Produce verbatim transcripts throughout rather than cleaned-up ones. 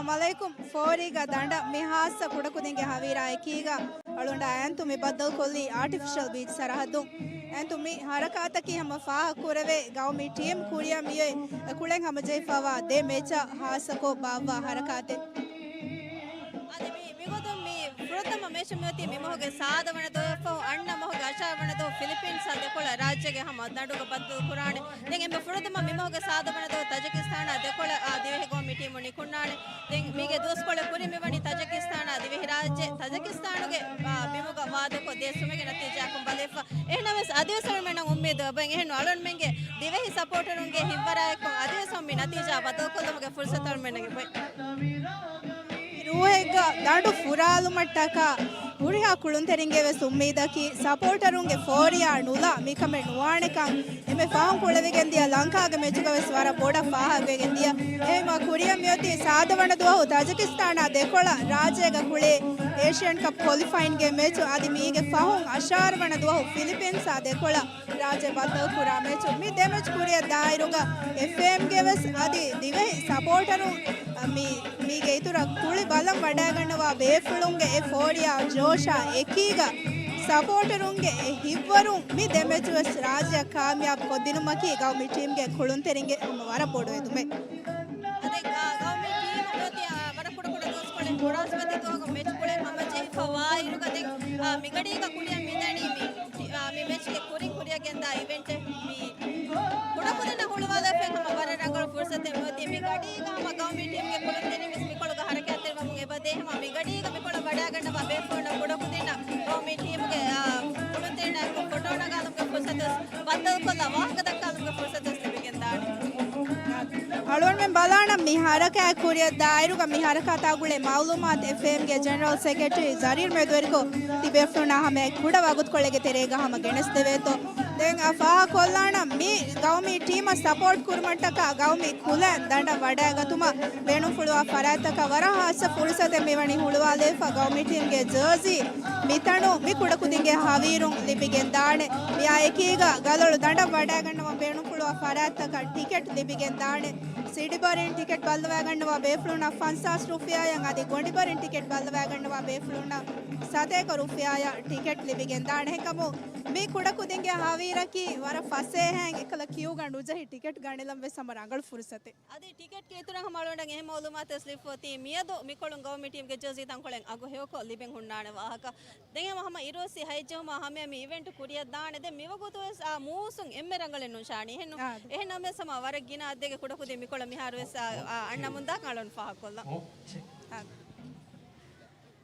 އައްސަލާމު ޢަލައިކުމް. ފޯރީގަ ދަނޑަށް މި ހާއްސަ ކުޑަކުދިންގެ ހަވީރާ އެކީގަ އަޅުގަނޑާ އައިންތު މި ބައްދަލުކޮށްލީ އާޓިފިޝަލް ބީޗް ސަރަހައްދުން. އައިންތު މި ހަރަކާތަކީ ހަމަ ފާހަގަކުރެވޭ ގައުމީ ޓީމް ކުރިއަށް މިއޮތް ކުޅެން ހަމަޖެހިފައިވާ ދެ މެޗަށް ހާއްސަކޮށް ބާއްވާ ހަރަކާތެއް. އަދި މި، މިގޮތުން މި ފުރަތަމަ މެޗު މިއޮތީ މި މަހުގެ ސާދަ ވަނަ ދުވަހަށްފަހު އަންނަ މަހުގެ އަށާރަ ވަނަ ދުވަހު ފިލިޕީންސްއާ ދެކޮޅަށް ރާއްޖޭގެ ހަމަ ދަނޑުގަ ބައްދަލު ކުރާނެ. ދެން އެންމެ ފުރަތަމަ މި މަހުގެ ސާދަ ވަނަ ދުވަހު ތަޖިކިސްތާނާ ދެކޮޅަށް ދިވެހި ގައުމީ ޓީމު ނިކުންނާނެ. ދެން މީގެ ދުވަސްކޮޅެއް ކުރިން މިވަނީ ތަޖިކިސްތާނާ ދިވެހިރާއްޖެ، ތަޖިކިސްތާނުގެ، އާ، ބިމުގަ ވާދަކޮށް ދޭއްސުމެއްގެ ނަތީޖާއަކުން ބަލައިފަ. އެހެންނަމަވެސް އަދިވެސް އަޅުމެންނަށް އުއްމީދު އެބައިން. އެހެން އަޅުމެންގެ ދިވެހި ސަޕޯޓަރުންގެ ދިވެހި ސަޕޯޓަރުންގެ ހިތްވަރާއެކު އަދިވެސް މި ނަތީޖާ ބަދަލުކޮށްލުމުގެ ފުރުސަތު އަޅުމެންނަށް އެބައި. ރޫހެއްގަ ދަނޑު ފުރާލުމަށްޓަކާ ހުރިހާ ކުޅުންތެރިންގެ ވެސް އުއްމީދަކީ ސަޕޯޓަރުންގެ ފޯރިޔާ ނުލާ މިކަމެއް ނުވާނެކަން. އެންމެ ފަހުން ކުޅެވިގެން ދިޔަ ލަންކާގެ މެޗުގަ ވެސް ވަރަށް ބޮޑަށް ފާހަގަވެގެން ދިޔަ. އެހެންމަ ކުރިއަށް މިއޮތީ ސާދަވަނަ ދުވަހު ތަޖިކިސްތާނާ ދެކޮޅަށް ރާއްޖޭގަ ކުޅޭ އޭޝިއަން ކަޕް ކޮލިފައިންގެ މެޗު. އަދި މީގެ ފަހުން އަށާރަ ވަނަ ދުވަހު ފިލިޕީންސާ ދެކޮޅަށް ރާއްޖެ ބައްދަލުކުރާ މެޗު. މި ދެ މެޗް ކުރިއަށް ދާއިރުގަ އެފްއޭއެމްގެ ވެސް އަދި ދިވެހި ސަޕޯޓަރުން މި، މީގެ އިތުރަށް ކުޅި ބަލަން ވަޑައިގަންނަވާ ބޭފުޅުންގެ އެ ފޯރިޔާ ޖޯޝާ އެކީގަ ސަޕޯޓަރުންގެ އެ ހިތްވަރުން މި ދެ މެޗު ވެސް ރާއްޖެއަށް ކާމިޔާބު ކޮށްދިނުމަކީ ގައުމީ ޓީމްގެ ކުޅުންތެރިންގެ ހަމަ ވަރަށް ބޮޑު އެދުމެއް. އަދި، އާ، ގައުމީ ޓީމު މިއޮތީ، އާ، ވަރަށް ކުޑަކުޑަ ދުވަސްކޮޅެއް ފުރާސްފަތި ދުވަހު މެޗް ކުޅެން ހަމަޖެހިފަ ވާއިރުގަ ދެން، އާ، މިގަޑީގަ ކުރިއަށް މިދަނީ މި، އާ، މި މެޗްގެ ކުރިން ކުރިއަށް ގެންދާ އިވެންޓެއް. މި ކުޑަކުދިންނަށް ހުޅުވާލާފައި ހަމަ ވަރަށް ރަނގަޅު ފުރުސަތެއް މިއޮތީ. މި ގަޑީގަ ހަމަ ގައުމީ ޓީމްގެ ކުޅުންތެރިން ވެސް މިކޮޅުގަ ހަރަކާތްތެރިވަމުން އެބަދޭ. ހަމަ މި ގަޑީގަ މިކޮޅަށް ވަޑައިގަންނަވާ ބޭފުޅުންނަށް ކުޑަކުދިންނަށް ގައުމީ ޓީމުގެ، އާ، ކުޅުންތެރިންނާއެކު ފޮޓޯ ނަގާލުމުގެ ފުރުސަތު ވެސް ބައްދަލުކޮށްލާ ވާހަކަ ދައްކާލުމުގެ ފުރުސަތު ވެސް ލިބިގެންދާނެ. އަޅުގަނޑުމެން ބަލާނަން މި ހަރަކާތް ކުރިއަށް ދާއިރުގަ މި ހަރަކާތާ ގުޅޭ މައުލޫމާތު އެފްއޭއެމްގެ ޖެނެރަލް ސެކްރެޓަރީ ޒަރީރު މެދުވެރިކޮށް ތިބޭފުޅުންނާ ހަމަޔަށް ކުޑަ ވަގުތުކޮޅެއްގެ ތެރޭގަ ހަމަ ގެނެސްދެވޭތޯ. ދެން އަ، ފާހަގަކޮށްލާނަން މި ގައުމީ ޓީމަށް ސަޕޯޓް ކުރުމަށްޓަކާ ގައުމީ ކުލައިން ދަނޑަށް ވަޑައިގަތުމަށް ބޭނުންފުޅުވާ ފަރާތްތަކަށް ވަރަށް ހާއްސަ ފުރުސަތެއް މިވަނީ ހުޅުވާލައިފަ. ގައުމީ ޓީމްގެ ޖާޒީ މިތަނު މި ކުޑަކުދިންގެ ހަވީރުން ލިބިގެންދާނެ. މިއާ އެކީގަ ގަލޮޅު ދަނޑަށް ވަޑައިގަންނަވަން ބޭނުންފުޅުވާ ފަރާތްތަކަށް ޓިކެޓް ލިބިގެންދާނެ. ސިޑި ބަރިން ޓިކެޓް ބައްލަވައިގަންނަވާ ބޭފުޅުންނަށް ފަންސާސް ރުފިޔާއަށް އަދި ގޮނޑިބަރިން ޓިކެޓް ބައްލަވައިގަންނަވާ ބޭފުޅުންނަށް ސަތޭކަ ރުފިޔާއަށް ޓިކެޓް ލިބިގެންދާނެ. އެހެންކަމުން މި ކުޑަކުދިންގެ ހަވީރަކީ ވަރަށް ފަސޭހައިން އެކަލަ ކިޔޫގަ ނުޖެހި ޓިކެޓް ގަނެލަން ވެސް ހަމަ ރަނގަޅު ފުރުސަތެއް. އަދި ޓިކެޓްގެ އިތުރަށް ހަމަ އަޅުގަނޑަށް އެހެން މައުލޫމާތެއް ލިބިފަ އޮތީ، މިއަދު މިކޮޅުން ގައުމީ ޓީމްގެ ޖާޒީ ތަންކޮޅެއް އަގު ހެޔޮކޮށް ލިބެން ހުންނާނެ ވާހަކަ. ދެން ހަމަ، ހަމަ އިރުއޮއްސި ހަތްޖެހުމާ ހަމަޔަށް މި އިވެންޓް ކުރިއަށް ދާނެ. ދެން މިވަގުތު ވެސް އާ މޫސުން އެންމެ ރަނގަޅެއް ނޫން ޝާނީ. އެހެން އާ، އެހެން ނަމަވެސް ހަމަ ވަރަށް ގިނަ އަދަދެއްގެ ކުޑަކުދިން މިކޮޅަށް މިހާރު ވެސް އާ، އާ، އަންނަމުންދާކަން އަޅުން ފާހަގަކޮށްލަން. އޯ. އާ.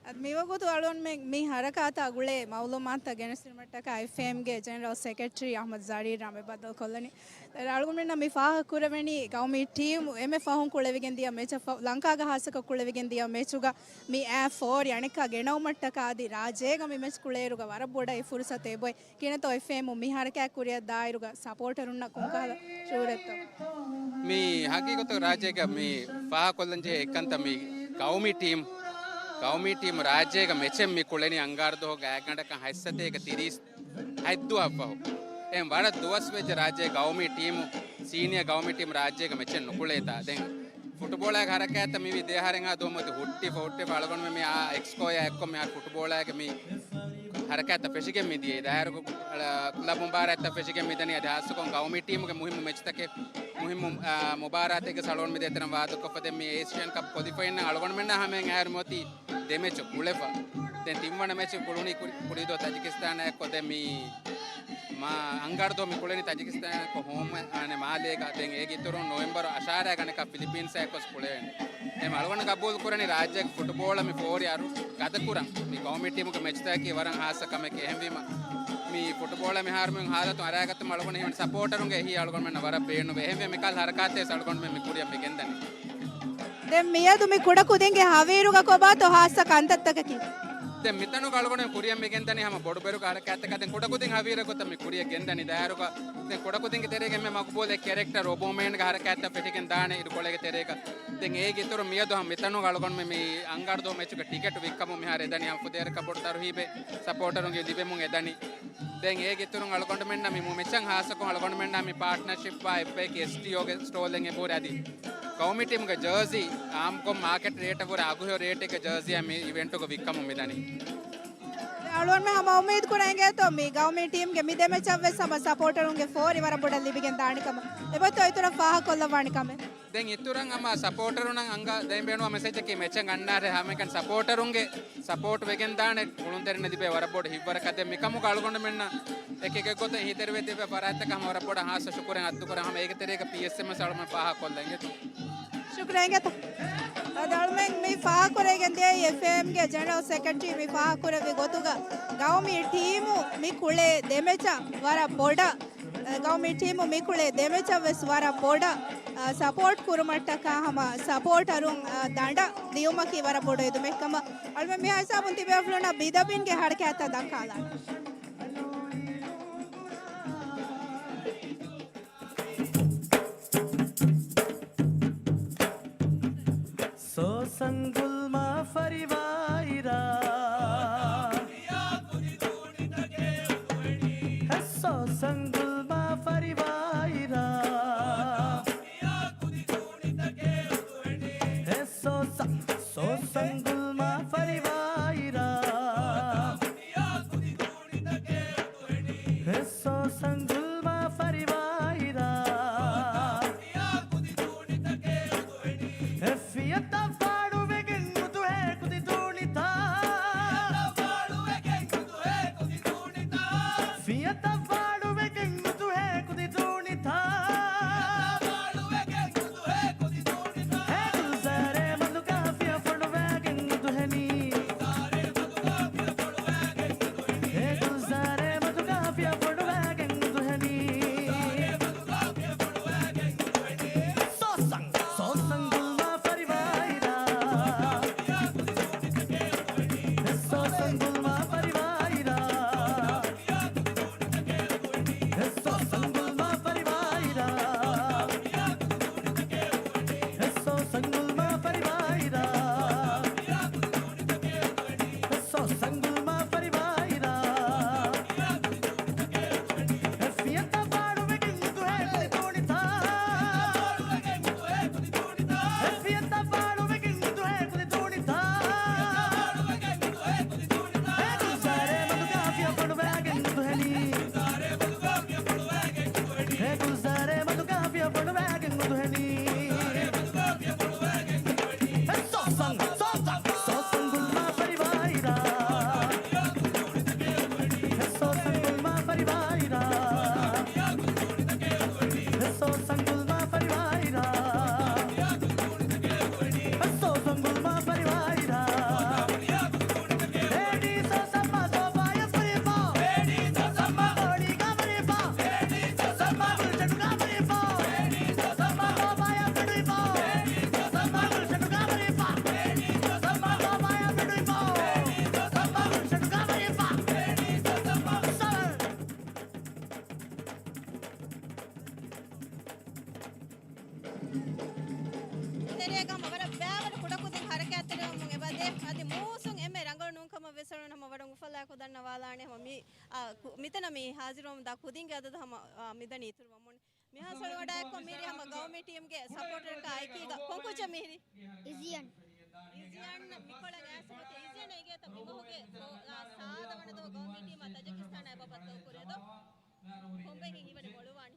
އަދި މިވަގުތު އަޅުންމެން މި ހަރަކާތާ ގުޅޭ މައުލޫމާތުތައް ގެނެސްދިނުމަށްޓަކާ އެފްއޭއެމްގެ ޖެނެރަލް ސެކްރެޓަރީ އަޙްމަދު ޒަރީރް ރާ މި ބައްދަލުކޮށްލަނީ. އަޅުގަނޑުމެންނަށް މި ފާހަގަކުރެވެނީ ގައުމީ ޓީމު އެންމެ ފަހުން ކުޅެވިގެން ދިޔަ މެޗަށް ފަ-، ލަންކާގަ ހާއްސަކޮށް ކުޅެވިގެން ދިޔަ މެޗުގަ މި އާ ފޯރި އަނެއްކާ ގެނައުމަށްޓަކާ އަދި ރާއްޖޭގަ މި މެޗް ކުޅޭއިރުގަ ވަރަށް ބޮޑަށް އެ ފުރުސަތު އެބޮތް. ކިނެތޯ އެފްއޭއެމް މި ހަރަކާތް ކުރިއަށް ދާއިރުގަ ސަޕޯޓަރުންނަށް ކޮންކަހަލަ ޝުއޫރެއްތޯ؟ މި ހަގީގަތު ރާއްޖޭގަ މި ފާހަގަކޮށްލަންޖެހޭ އެއްކަންތައް މި ގައުމީ ޓީމް، ގައުމީ ޓީމް ރާއްޖޭގަ މެޗެއް މި ކުޅެނީ އަންގާރަ ދުވަހުގެ ގާތްގަނޑަކަށް ހަތްސަތޭކަ ތިރީސް ހަތް ދުވަހަށްފަހު. އެހެން ވަރަށް ދުވަސް ވެއްޖެ ރާއްޖޭ ގައުމީ ޓީމު، ސީނިއާ ގައުމީ ޓީމު ރާއްޖޭގަ މެޗެއް ނުކުޅޭތާ. ދެން ފުޓުބޯޅައިގެ ހަރަކާތްތައް މިވީ ދެ އަހަރެއްހާ ދުވަހު މިއޮތީ ހުއްޓިފަ، ހުއްޓިފަ އަޅުގަނޑުމެން މި އާ އެކްސްކޯއާ އެއްކޮށް މިހާރު ފުޓުބޯޅައިގެ މި ހަރަކާތްތައް ފެށިގެން މިދިޔައީ. ދާއިރު، އަ، ކްލަބް މުބާރާތްތައް ފެށިގެން މިދަނީ. އަދި ހާއްސަކޮށް ގައުމީ ޓީމުގެ މުހިއްމު މެޗްތަކެއް، މުހިއްމު، އަ، މުބާރާތެއްގެ އަޅުގަނޑު މި ދޭތެރެން ވާދަކޮށްފަ ދެން މި އޭޝިއަން ކަޕް ކޮލިފައިން އަޅުގަނޑުމެންނާ ހަމައިން އަހަރު މިއޮތީ ދެ މެޗު ކުޅެފަ. ދެން ތިންވަނަ މެޗު ކުޅުނީ ކުރި-، ކުރީ ދުވަހު ތަޖިކިސްތާނާ އެއްކޮށް. ދެން މި މާ އަންގާރަ ދުވަހު މި ކުޅެނީ ތަޖިކިސްތާނާ އެއްކޮށް ހޯމް، އަނެއް މާލޭގަ. ދެން އޭގެ އިތުރުން ނޮވެމްބަރު އަށާރައިގަ އަނެއްކާ ފިލިޕީންސާ އެއްކޮށް ކުޅެވޭނެ. އެހެން އަޅުގަނޑު ގަބޫލު ކުރަނީ ރާއްޖޭގެ ފުޓުބޯޅަ މި ފޯރި އަރު ގަދަކުރަން މި ގައުމީ ޓީމުގެ މެޗްތަކަކީ ވަރަށް ހާއްސަ ކަމެކޭ. އެހެންވީމަ، މި ފުޓުބޯޅަ މިހާރު މި ހާލަތު އަރާގަތުމަށް އަޅުގަނޑު ހީވަނީ ސަޕޯޓަރުންގެ އެހީ އަޅުގަނޑުމެންނަށް ވަރަށް ބޭނުންވޭ. އެހެންވެ މިކަހަލަ ހަރަކާތެއް ވެސް އަޅުގަނޑުމެން މި ކުރިއަށް މި ގެންދަނީ. ދެން މިއަދު މި ކުޑަކުދިންގެ ހަވީރުގަ ކޮބާތޯ ހާއްސަ ކަންތައްތަކަކީ؟ ދެން މިތަނުގަ އަޅުގަނޑު ކުރިއަށް މި ގެންދަނީ ހަމަ ބޮޑުބޭރުގެ ހަރަކާތްތަކާ. ދެން ކުޑަކުދިން ހަވީރެއް ގޮތަށް މި ކުރިއަށް ގެންދަނީ. ދާއިރުގަ ދެން ކުޑަކުދިންގެ ތެރޭގަ އެންމެ މަގުބޫލެއް ކެރެކްޓަރު އޮބޯމޭންގެ ހަރަކާތްތައް ފެށިގެން ދާނެ އިރުކޮޅެއްގެ ތެރޭގަ. ދެން އޭގެ އިތުރު މިއަދު ހަމަ މިތަނުގަ އަޅުގަނޑުމެން މި އަންގާރަ ދުވަހު މެޗުގެ ޓިކެޓު ވިއްކަމުން މިހާރު އެދަނީ. ހަމަ ފުދޭވަރަކަށް ބޮޑު ތަރުހީބެއް ސަޕޯޓަރުންގެ ލިބެމުން އެދަނީ. ދެން އޭގެ އިތުރުން އަޅުގަނޑުމެންނަށް މި މެޗަށް ހާއްސަކޮށް އަޅުގަނޑުމެންނާ މި ޕާޓްނަރޝިޕްއާ އެއްބަޔަކީ އެސްޓީއޯގެ ސްޓޯލެއް އެބަހުރި. އަދި ގައުމީ ޓީމުގެ ޖާޒީ އާއްމުކޮށް މާކެޓް ރޭޓަށް ވުރެ އަގުހެޔޮ ރޭޓެއްގެ ޖާޒީއެއް މި އިވެންޓުގަ ވިއްކަމުން މިދަނީ. އަޅުގަނޑުމެން ހަމަ އުއްމީދު ކުރަން އެނގޭތޯ މި ގައުމީ ޓީމްގެ މި ދެމެޗަށް ވެސް ހަމަ ސަޕޯޓަރުންގެ ފޯރި ވަރަށް ބޮޑަށް ލިބިގެން ދާނެ ކަމަށް. އެބައޮތްތޯ އިތުރަށް ފާހަގަކޮށްލައްވާނެ ކަމެއް؟ ދެން އިތުރަށް ހަމަ ސަޕޯޓަރުންނަށް އަންގަ ދޭން ބޭނުންވާ މެސެޖަކީ މެޗަށް އަންނާށޭ ހަމައެކަނި ސަޕޯޓަރުންގެ ސަޕޯޓް ވެގެން ދާނެ ކުޅުންތެރިންނަށް ލިބޭ ވަރަށް ބޮޑު ހިތްވަރަކަށް. ދެން މިކަމުގަ އަޅުގަނޑުމެންނަށް އެކި އެކެއްގެ ގޮތުން އެހީތެރިވެ ތިބޭ ފަރާތްތަކަށް ހަމަ ވަރަށް ބޮޑަށް ހާއްސަ ޝުކުރެއް އައްދުކުރަން ހަމަ އޭގެ ތެރޭގަ ޕީއެސްއެމްއެސް އަޅުގަނޑު ފާހަގަކޮށްލަން އެނގޭތޯ. ޝުކުރެއް އެނގޭތޯ. އަދި އަޅުމެން މި ފާހަގަކުރެވިގެން ދިޔައީ އެފްއޭއެމްގެ ޖެނެރަލް ސެކްރެޓަރީ މި ފާހަގަކުރެއްވި ގޮތުގަ ގައުމީ ޓީމު މި ކުޅޭ ދެމެޗަށް ވަރަށް ބޮޑަށް، އަ، ގައުމީ ޓީމު މި ކުޅޭ ދެމެޗަށް ވެސް ވަރަށް ބޮޑަށް، އަ، ސަޕޯޓް ކުރުމަށްޓަކާ ހަމަ ސަޕޯޓަރުން، އަ، ދަނޑަށް ދިޔުމަކީ ވަރަށް ބޮޑު އެދުމެއް ކަމަށް އަޅުމެން މިހާ ހިސާބުން ތިބޭފުޅުންނަށް ބިދަބިންގެ ހަރަކާތްތައް ދައްކާލާނެ. ސޯސަން ގުލްމާ ފަރިވާއިރާ. ހެއް ސޯސަން ގުލްމާ ފަރިވާއިރާ. ހެއް ސޯސަ-، ސޯސަން ގުލްމާ ފަރިވާއިރާ. ހެއް ސޯސަން ގުލްމާ ފަރިވާއިރާ. ހެއް ފިޔަތައް ފާޅުވެގެން ނުދުހޭ ކުދި ދޫނިތާ. ފިޔަތައް ފާޅުވެގެން ނުދުހޭ ކުދި ދޫނިތާ. ހޭ ގުލްޒާރޭ މަދުގާ ފިޔަ ފޮނުވާގެން ނުދުހެނީ. ހޭ ގުލްޒާރޭ މަދުގާ ފިޔަ ފޮނުވާގެން ނުދުހެނީ. ސޯސަން، ސޯސަން ގުލްމާ ފަރިވާއިރާ. ސޯސަން ގުލްމާ ފަރިވާއިރާ. ސޯސަން ގުލްމާ ފަރިވާއިރާ. ސޯސަން ގުލްމާ ފަރިވާއިރާ. ސޯސަން ގުލްމާ ފަރިވާއިރާ. ފިޔަތައް ފާޅުވެގެން ނުދުހޭ ކުދި ދޫނިތާ. ފިޔަތައް ފާޅުވެގެން ނުދުހޭ ކުދި ދޫނިތާ. ހޭ ގުލްޒާރޭ މަދުގާ ފިޔަ ފޮނުވާގެން ނުދުހެނީ. ހޭ ގުލްޒާރޭ މަދުގާ ފިޔަ ފޮނުވާގެން ނުދުހެނީ. ހެއް ސޯސަން، ސޯސަން، ސޯސަން ގުލްމާ ފަރިވާއިރާ. ހެއް ސޯސަން ގުލްމާ ފަރިވާއިރާ. ހެއް ސޯސަން ގުލްމާ ފަރިވާއިރާ. ހެއް ސޯސަން ގުލްމާ ފަރިވާއިރާ. އޭޑީ ސޯސަންމާ ސޯފާޔަސް ފަރީފާ. އޭޑީ ސޯސަންމާ ގޯޅީގާ ފަރީފާ. އޭޑީ ސޯސަންމާ ގުލްޝަނުގާ ފަރީފާ. އޭޑީ ސޯސަންމާ ސޯފާޔަސް ފަރީފާ. އޭޑީ ސޯސަންމާ ގުލްޝަނުގާ ފަރީފާ. އޭޑީ ސޯސަންމާ ސޯފާޔަސް ފަރީފާ. އޭޑީ ސޯސަންމާ ގުލްޝަނުގާ ފަރީފާ. އޭޑީ ސޯސަންމާ ސޯފާޔަސް ތެރޭގަ ހަމަ ވަރަށް ބައިވަރު ކުޑަކުދިން ހަރަކާތްތެރިވަމުން އެބަދޭ. އަދި މޫސުން އެންމެ ރަނގަޅު ނޫންކަމަށް ވެސް އަޅުގަނޑު ހަމަ ވަރަށް އުފަލާއެކު ދަންނަވާލާނެ. ހަމަ މި، އާ، ކު-، މިތަނަށް މި ހާޒިރުވަމުންދާ ކުދިންގެ އަދަދު ހަމަ، އާ، މިދަނީ އިތުރުވަމުން. މިހާ ސޮޅުގަޑާއެއްކޮށް މިހިރީ ހަމަ ގައުމީ ޓީމްގެ ސަޕޯޓަރަކާ އެކީގަ. ކޮން ކޯޗެއް މިހިރީ؟ އިޒިޔަން. އިޒިޔަން މިކޮޅަށް އައިސް އޮތީ އިޒިޔަން އޭގެ ތަ މި މަހުގެ ގޯ-، އާ، ސާދަ ވަނަ ދޯ ގައުމީ ޓީމާ ތަޖިކިސްތާނާ އެބަ ބައްދަލު ކުރޭ ދޯ؟ ކޮންބައި ހިނގިވަނީ މޮޅުވާނީ؟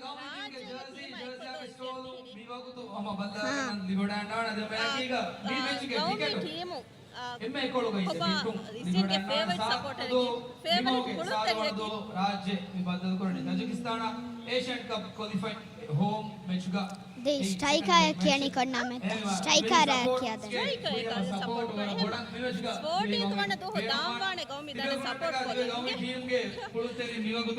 ރާއްޖޭގެ ޓީމާ އެއްކޮށް ދޯ އިޒިޔަން މިހިރީ؟ ހާ. ގައުމީ ޓީމު، އާ، ކޮބާ އިޒިޔަންގެ ފޭވަރިޓް ސަޕޯޓަރެއްގެ؟ ފޭވަރިޓް ކުޅުންތެރިއަކީ؟ ރާއްޖެ މި ބައްދަލުކުރަނީ ތަޖިކިސްތާނާ އޭޝިއަން ކަޕް ކޮލިފައި ހޯމް މެޗުގަ. ދެ ސްޓްރައިކާއެއް ކިޔަނީ ކޮން ނަމެއްތަ؟ ސްޓްރައިކާރާ ކިޔާދެން. ސްޕޯޓީ ތުވަނަ ދުވަހު ދާންވާނެ ގައުމީ ދަނޑަށް ސަޕޯޓް ކޮށްލަން.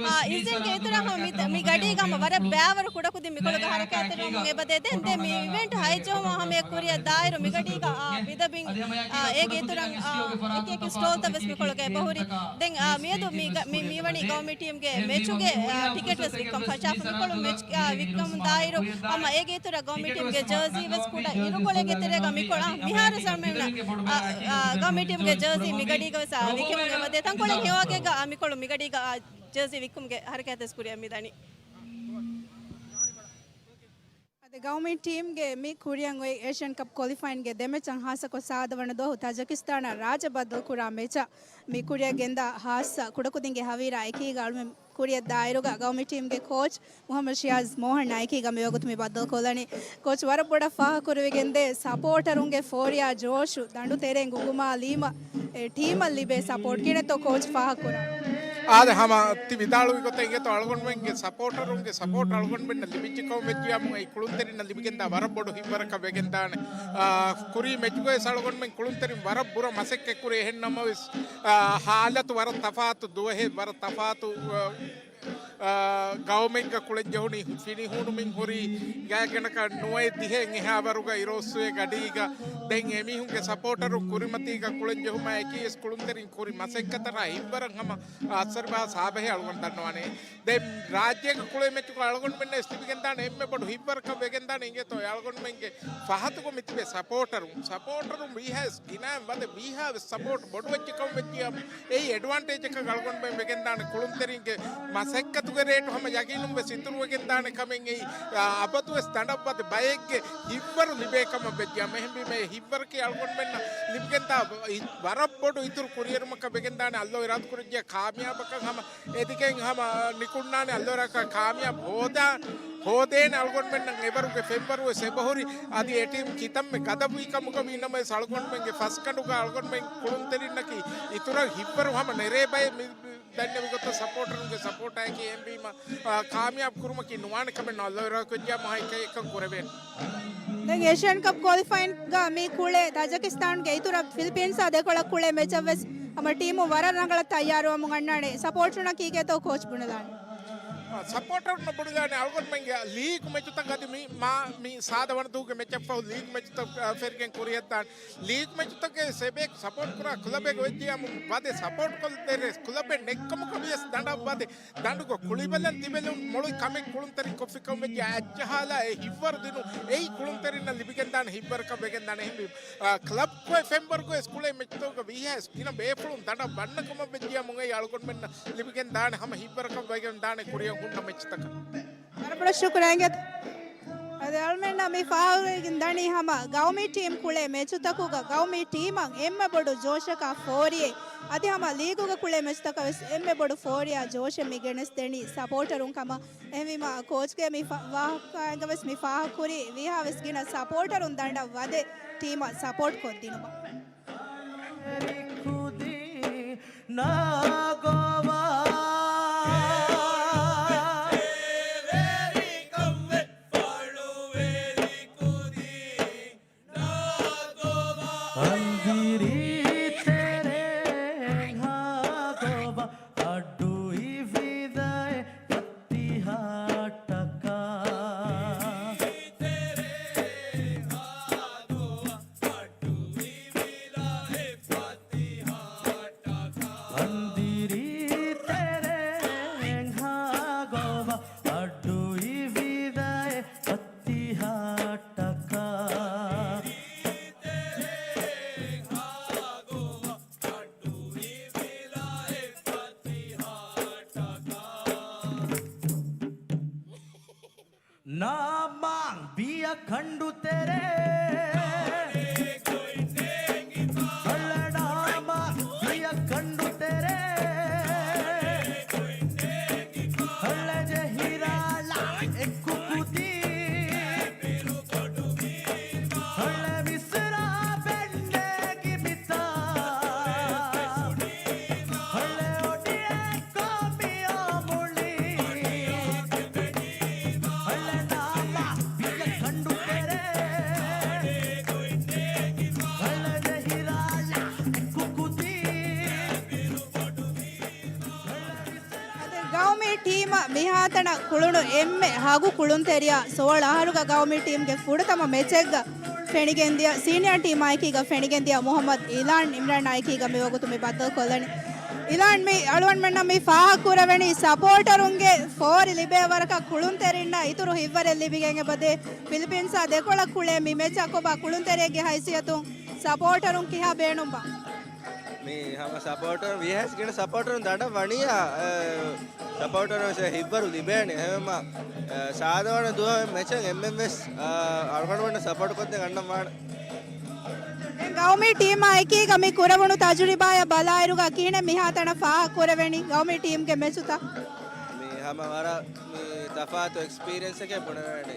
އާ، އިޒިޔަންގެ އިތުރަށް ހަމަ މި ގަޑީގަ ހަމަ ވަރަށް ބައިވަރު ކުޑަކުދިން މިކޮޅުގަ ހަރަކާތްތެރިވަމުން އެބަދޭ. ދެން ދެ މި އިވެންޓް ހައެއްޖެހުމަށް ހަމަޔަށް ކުރިއަށް ދާއިރު މިގަޑީގަ، އާ، ބިދަބިން، އާ، އޭގެ އިތުރަށް، އާ، އެކި އެކި ސްޓޯލްތައް ވެސް މިކޮޅުގަ އެބަހުރި. ދެން، އާ، މިއަދު މި ގަ-، މި، މިވަނީ ގައުމީ ޓީމްގެ މެޗުގެ، އާ، ޓިކެޓް ވެސް ވިއްކަން ފަށާފަ މިކޮޅު މެޗް، އާ، ވިއްކަމުން ދާއިރު ހަމަ އޭގެ އިތުރަށް ގައުމީ ޓީމްގެ ޖާޒީ ވެސް ކުޑަ އިރުކޮޅެއްގެ ތެރޭގަ މިކޮޅަށް މިހާރު ސަމެން، އާ، އާ، ގައުމީ ޓީމްގެ ޖާޒީ މިގަޑީގަ ވެސް، އާ، ވިއްކަމުން އެބަދޭ. ތަންކޮޅެއް ހެޔޮވާގެއްގަ، އާ، މިކޮޅު މިގަޑީގަ، އާ، ޖާޒީ ވިއްކުމުގެ ހަރަކާތް ވެސް ކުރިއަށް މިދަނީ. ގައުމީ ޓީމްގެ މި ކުރިއަށް އޮތް އޭޝިއަން ކަޕް ކޮލިފައިންގެ ދެ މެޗަށް ހާއްސަކޮށް ސާދަ ވަނަ ދުވަހު ތަޖިކިސްތާނާ ރާއްޖެ ބައްދަލުކުރާ މެޗަށް މި ކުރިއަށް ގެންދާ ހާއްސަ ކުޑަކުދިންގެ ހަވީރާ އެކީގަ އަޅުމެން ކުރިއަށް ދާއިރުގަ ގައުމީ ޓީމްގެ ކޯޗް މުހައްމަދު ޝިޔާޒް މޯހަން އެކީގަ މިވަގުތު މި ބައްދަލުކޮށްލަނީ. ކޯޗް ވަރަށް ބޮޑަށް ފާހަގަކުރެވިގެންދޭ ސަޕޯޓަރުންގެ ފޯރިޔާ ޖޯޝު ދަނޑު ތެރޭން ގުގުމާލީމަ އެ ޓީމަށް ލިބޭ ސަޕޯޓް ކިހިނެއްތޯ ކޯޗް ފާހަގަކުރާ؟ އާދެ، ހަމަ ތި ވިދާޅުވި ގޮތަށް އިނގޭތޯ އަޅުގަނޑުމެންގެ ސަޕޯޓަރުންގެ ސަޕޯޓް އަޅުގަނޑުމެންނަށް ލިބިއްޖެކަމަށް ވެއްޖިއްޔާމު އެ ކުޅުންތެރިންނަށް ލިބިގެންދާ ވަރަށް ބޮޑު ހިތްވަރަކަށް ވެގެންދާނެ. އާ، ކުރީ މެޗުގައި އަޅުގަނޑުމެން ކުޅުންތެރިން ވަރަށް ބުރަ މަސައްކަތްކުރި އެހެން ނަމަވެސް، އާ، ހާލަތު ވަރަށް ތަފާތު ދުވަހެއް ވަރަށް ތަފާތު، އާ، އާ، ގައުމެއްގަ ކުޅެން ޖެހުނީ ފިނިހޫނުމިން ހުރީ ގާތްގަނޑަކަށް ނުވައެއް ދިހައެއް އެހާވަރުގަ އިރުއޮއްސުވޭ ގަޑީގަ. ދެން އެމީހުންގެ ސަޕޯޓަރުން ކުރިމަތީގަ ކުޅެން ޖެހުމާއެކީ ވެސް ކުޅުންތެރިން ކުރި މަސައްކަތަށް ހިތްވަރަށް ހަމަ އަސަރިބާ ސާބަހޭ އަޅުގަނޑު ދަންނަވާނެ. ދެން ރާއްޖޭގަ ކުޅޭ މެޗުގަ އަޅުގަނޑުމެންނަށް ވެސް ލިބިގެންދާނެ އެންމެ ބޮޑު ހިތްވަރަކަށް ވެގެންދާނެ އިނގޭތޯ އަޅުގަނޑުމެންގެ ފަހަތުގަ މިތިބޭ ސަޕޯޓަރުން. ސަޕޯޓަރުން ވީހާވެސް ގިނައިން ވަދެ ވީހާވެސް ސަޕޯޓް ބޮޑުވެއްޖެކަމަށް ވެއްޖިއްޔާ އެއީ އެޑްވާންޓޭޖަކަށް އަޅުގަނޑުމެން ވެގެންދާނެ ކުޅުންތެރިންގެ މަސައްކަތުގެ ރޭޓު ހަމަ ޔަގީނުން ވެސް އިތުރުވެގެންދާނެ ކަމެއް އެއީ، އާ، އަބަދުވެސް ދަނޑަށް ވަދެ ބައެއްގެ ހިތްވަރު ލިބޭ ކަމަށް ވެއްޖިއްޔާ އެހެންވީމަ އެ ހިތްވަރަކީ އަޅުގަނޑުމެންނަށް ލިބިގެންދާ ވަރަށް ބޮޑު އިތުރު ކުރިއެރުމަކަށް ވެގެންދާނެ. އައްލޯ އިރާދަކުރެއްޖެ ކާމިޔާބަކަށް ހަމަ އެދިގެން ހަމަ ނިކުންނާނެ އައްލޯ އިރާދަކަށް ކާމިޔާބު ހޯދާ، ހޯދޭނެ އަޅުގަނޑުމެންނަށް އެވަރުގެ ފެންވަރު ވެސް އެބަހުރި. އަދި އެ ޓީމް ކިތަންމެ ގަދަވީ ކަމުގަ ވީނަމަވެސް އަޅުގަނޑުމެންގެ ފަސްގަނޑުގަ އަޅުގަނޑުމެން ކުޅުންތެރިންނަކީ އިތުރަށް ހިތްވަރު ހަމަ ނެރޭ ބައެއް މި ދަންނެވި ގޮތަށް ސަޕޯޓަރުންގެ ސަޕޯޓާއެކީ އެހެންވީމަ، އާ، ކާމިޔާބު ކުރުމަކީ ނުވާނެ ކަމެއް ނޫން އައްލޯ އިރާދަކުރެއްޖެއްޔާ މަހައިކަ އެކަން ކުރެވޭނެ. ދެން އޭޝިއަން ކަޕް ކޮލިފައިންގަ މި ކުޅޭ ތަޖިކިސްތާންގެ އިތުރަށް ފިލިޕީންސާ ދެކޮޅަށް ކުޅޭ މެޗަށް ވެސް ހަމަ ޓީމު ވަރަށް ރަނގަޅަށް ތައްޔާރުވަމުން އަންނާނެ. ސަޕޯޓްރުންނަށް ކީކޭތޯ ކޯޗް ބުނެލާނެ؟ ސަޕޯޓަރުންނަށް ބުނެލާނެ އަޅުގަނޑުމެންގެ ލީގު މެޗުތައް އަދި މި މާ މި ސާދަ ވަނަ ދުވަހުގެ މެޗަށްފަހު ލީގު މެޗުތައް، އާ، ފެށިގެން ކުރިއަށްދާނެ. ލީގް މެޗުތަކެއް ސެބެ ސަޕޯޓް ކުރާ ކްލަބެއް ވެއްޖިއްޔާމު ވަދެ ސަޕޯޓް ކޮށްދޭނެ ކްލަބެއް ނެތްކަމަކަށް ވިޔަސް ދަނޑަށް ވަދެ ދަނޑުގަ ކުޅިބަލަން ތިބެލުން މޮޅު ކަމެއް ކުޅުންތެރިން ކޮށްފިކަމަށް ވެއްޖެ އައްޖަހާލާ އެ ހިތްވަރު ދިނުން އެއީ ކުޅުންތެރިންނަށް ލިބިގެންދާނެ ހިތްވަރަކަށް ވެގެންދާނެ އެހެންވީ، އާ، ކްލަބް ކޮއެ ފެންވަރުގޮ އެސް ކުޅޭ މެޗުތަކުގަ ވީހާ އެސް ގިނަ ބޭފުޅުން ދަނޑަށް ވަންނަ ކަމަށް ވެއްޖިއްޔާމު އެއީ އަޅުގަނޑުމެންނަށް ލިބިގެންދާނެ ހަމަ ހިތްވަރަކަށް ވެގެންދާނެ ކުރިއަށް ހުންނަ މެޗުތަކަށް. ވަރަށް ބޮޑަށް ޝުކުރާ އިނގޭތޯ. އަދި އަޅުމެންނަށް މި ފާހަގަވެގެން ދަނީ ހަމަ ގައުމީ ޓީމް ކުޅޭ މެޗުތަކުގަ ގައުމީ ޓީމަށް އެންމެ ބޮޑު ޖޯޝަކާ ފޯރިއެއް. އަދި ހަމަ ލީގުގަ ކުޅޭ މެޗުތަކަށް ވެސް އެންމެ ބޮޑު ފޯރިއާ ޖޯޝެއް މި ގެނެސްދެނީ ސަޕޯޓަރުން ކަމަށް. އެހެންވީމަ ކޯޗްގެ މި ފަ-، ވާހަކައިގަ ވެސް މި ފާހަގަކުރީ ވީހާވެސް ގިނަ ސަޕޯޓަރުން ދަނޑަށް ވަދެ ޓީމަށް ސަޕޯޓް ކޮށްދިނުމަށް. ނާގޮވާ. އަނދިރީ ތެރޭ ހާގޮވާ. އަޑު އިވިދައެ ފަތިހާ ޓަކާ. އަނދިރީ ތެރޭ ހާގޮވާ. އަޑު އިވިދައެ ފަތިހާ ޓަކާ. ނާމާ ބިޔަ ކަނޑު ތެރޭ. ހަޅަ ނާމާ ބިޔަ ކަނޑު ތެރޭ. ހަޅަ ޖެހިރާލާ އެކު ކުދީ. ހަޅަ މިސްރާބެން ނޭގި މިތާ. ހަޅަ އޮޑިއެއް ކާމިޔާ މުޅި. ހަޅަ ނާމާ ބިޔަ ކަނޑު ތެރޭ. ހަޅަ ޖެހިރާލާ އެކު ކުދީ. އަދި ގައުމީ ޓީމަށް މިހާތަނަށް ކުޅުނު އެންމެ ހަގު ކުޅުންތެރިޔާ ސޯޅަ އަހަރުގަ ގައުމީ ޓީމްގެ ފުރަތަމަ މެޗެއްގަ ފެނިގެންދިޔަ، ސީނިއާ ޓީމާއެކީގަ ފެނިގެންދިޔަ މުހައްމަދު އިލާން އިމްރާނާއެކީގަ މިވަގުތު މި ބައްދަލުކޮށްލަނީ. އިލާން މި އަޅުގަނޑުމެންނަށް މި ފާހަގަކުރެވެނީ ސަޕޯޓަރުންގެ ފޯރި ލިބޭ ވަރަކަށް ކުޅުންތެރިންނަށް އިތުރު ހިތްވަރެއް ލިބިގެން އެބަދޭ. ފިލިޕީންސާ ދެކޮޅަށް ކުޅޭ މި މެޗަށް ކޮބާ ކުޅުންތެރިއެއްގެ ހައިސިއްޔަތުން ސަޕޯޓަރުން ކިހާ ބޭނުންބާ؟ މި ހަމަ ސަޕޯޓަރު ވީހާވެސް ގިނަ ސަޕޯޓަރުން ދަނޑަށް ވަނިޔާ، އެ، ސަޕޯޓަރު ހިތްވަރު ލިބޭނެ. އެހެންވީމަ، އެ، ސާދަ ވަނަ ދުވަހު މެޗަށް އެންމެންވެސް، އާ، އަޅުގަނޑުމެންނަށް ސަޕޯޓް ކޮށްދޭ ގަންނަން ވާނެ. ދެން ގައުމީ ޓީމާ އެކީގަ މި ކުރެވުނު ތަޖުރިބާއަށް ބަލާއިރުގަ ކިހިނެއް މިހާތަނަށް ފާހަގަ ކުރެވެނީ ގައުމީ ޓީމްގެ މެޗުތައް؟ މި ހަމަ ވަރަށް މި ތަފާތު އެކްސްޕީރިއެންސްއެކޭ ބުނެވޭނެ.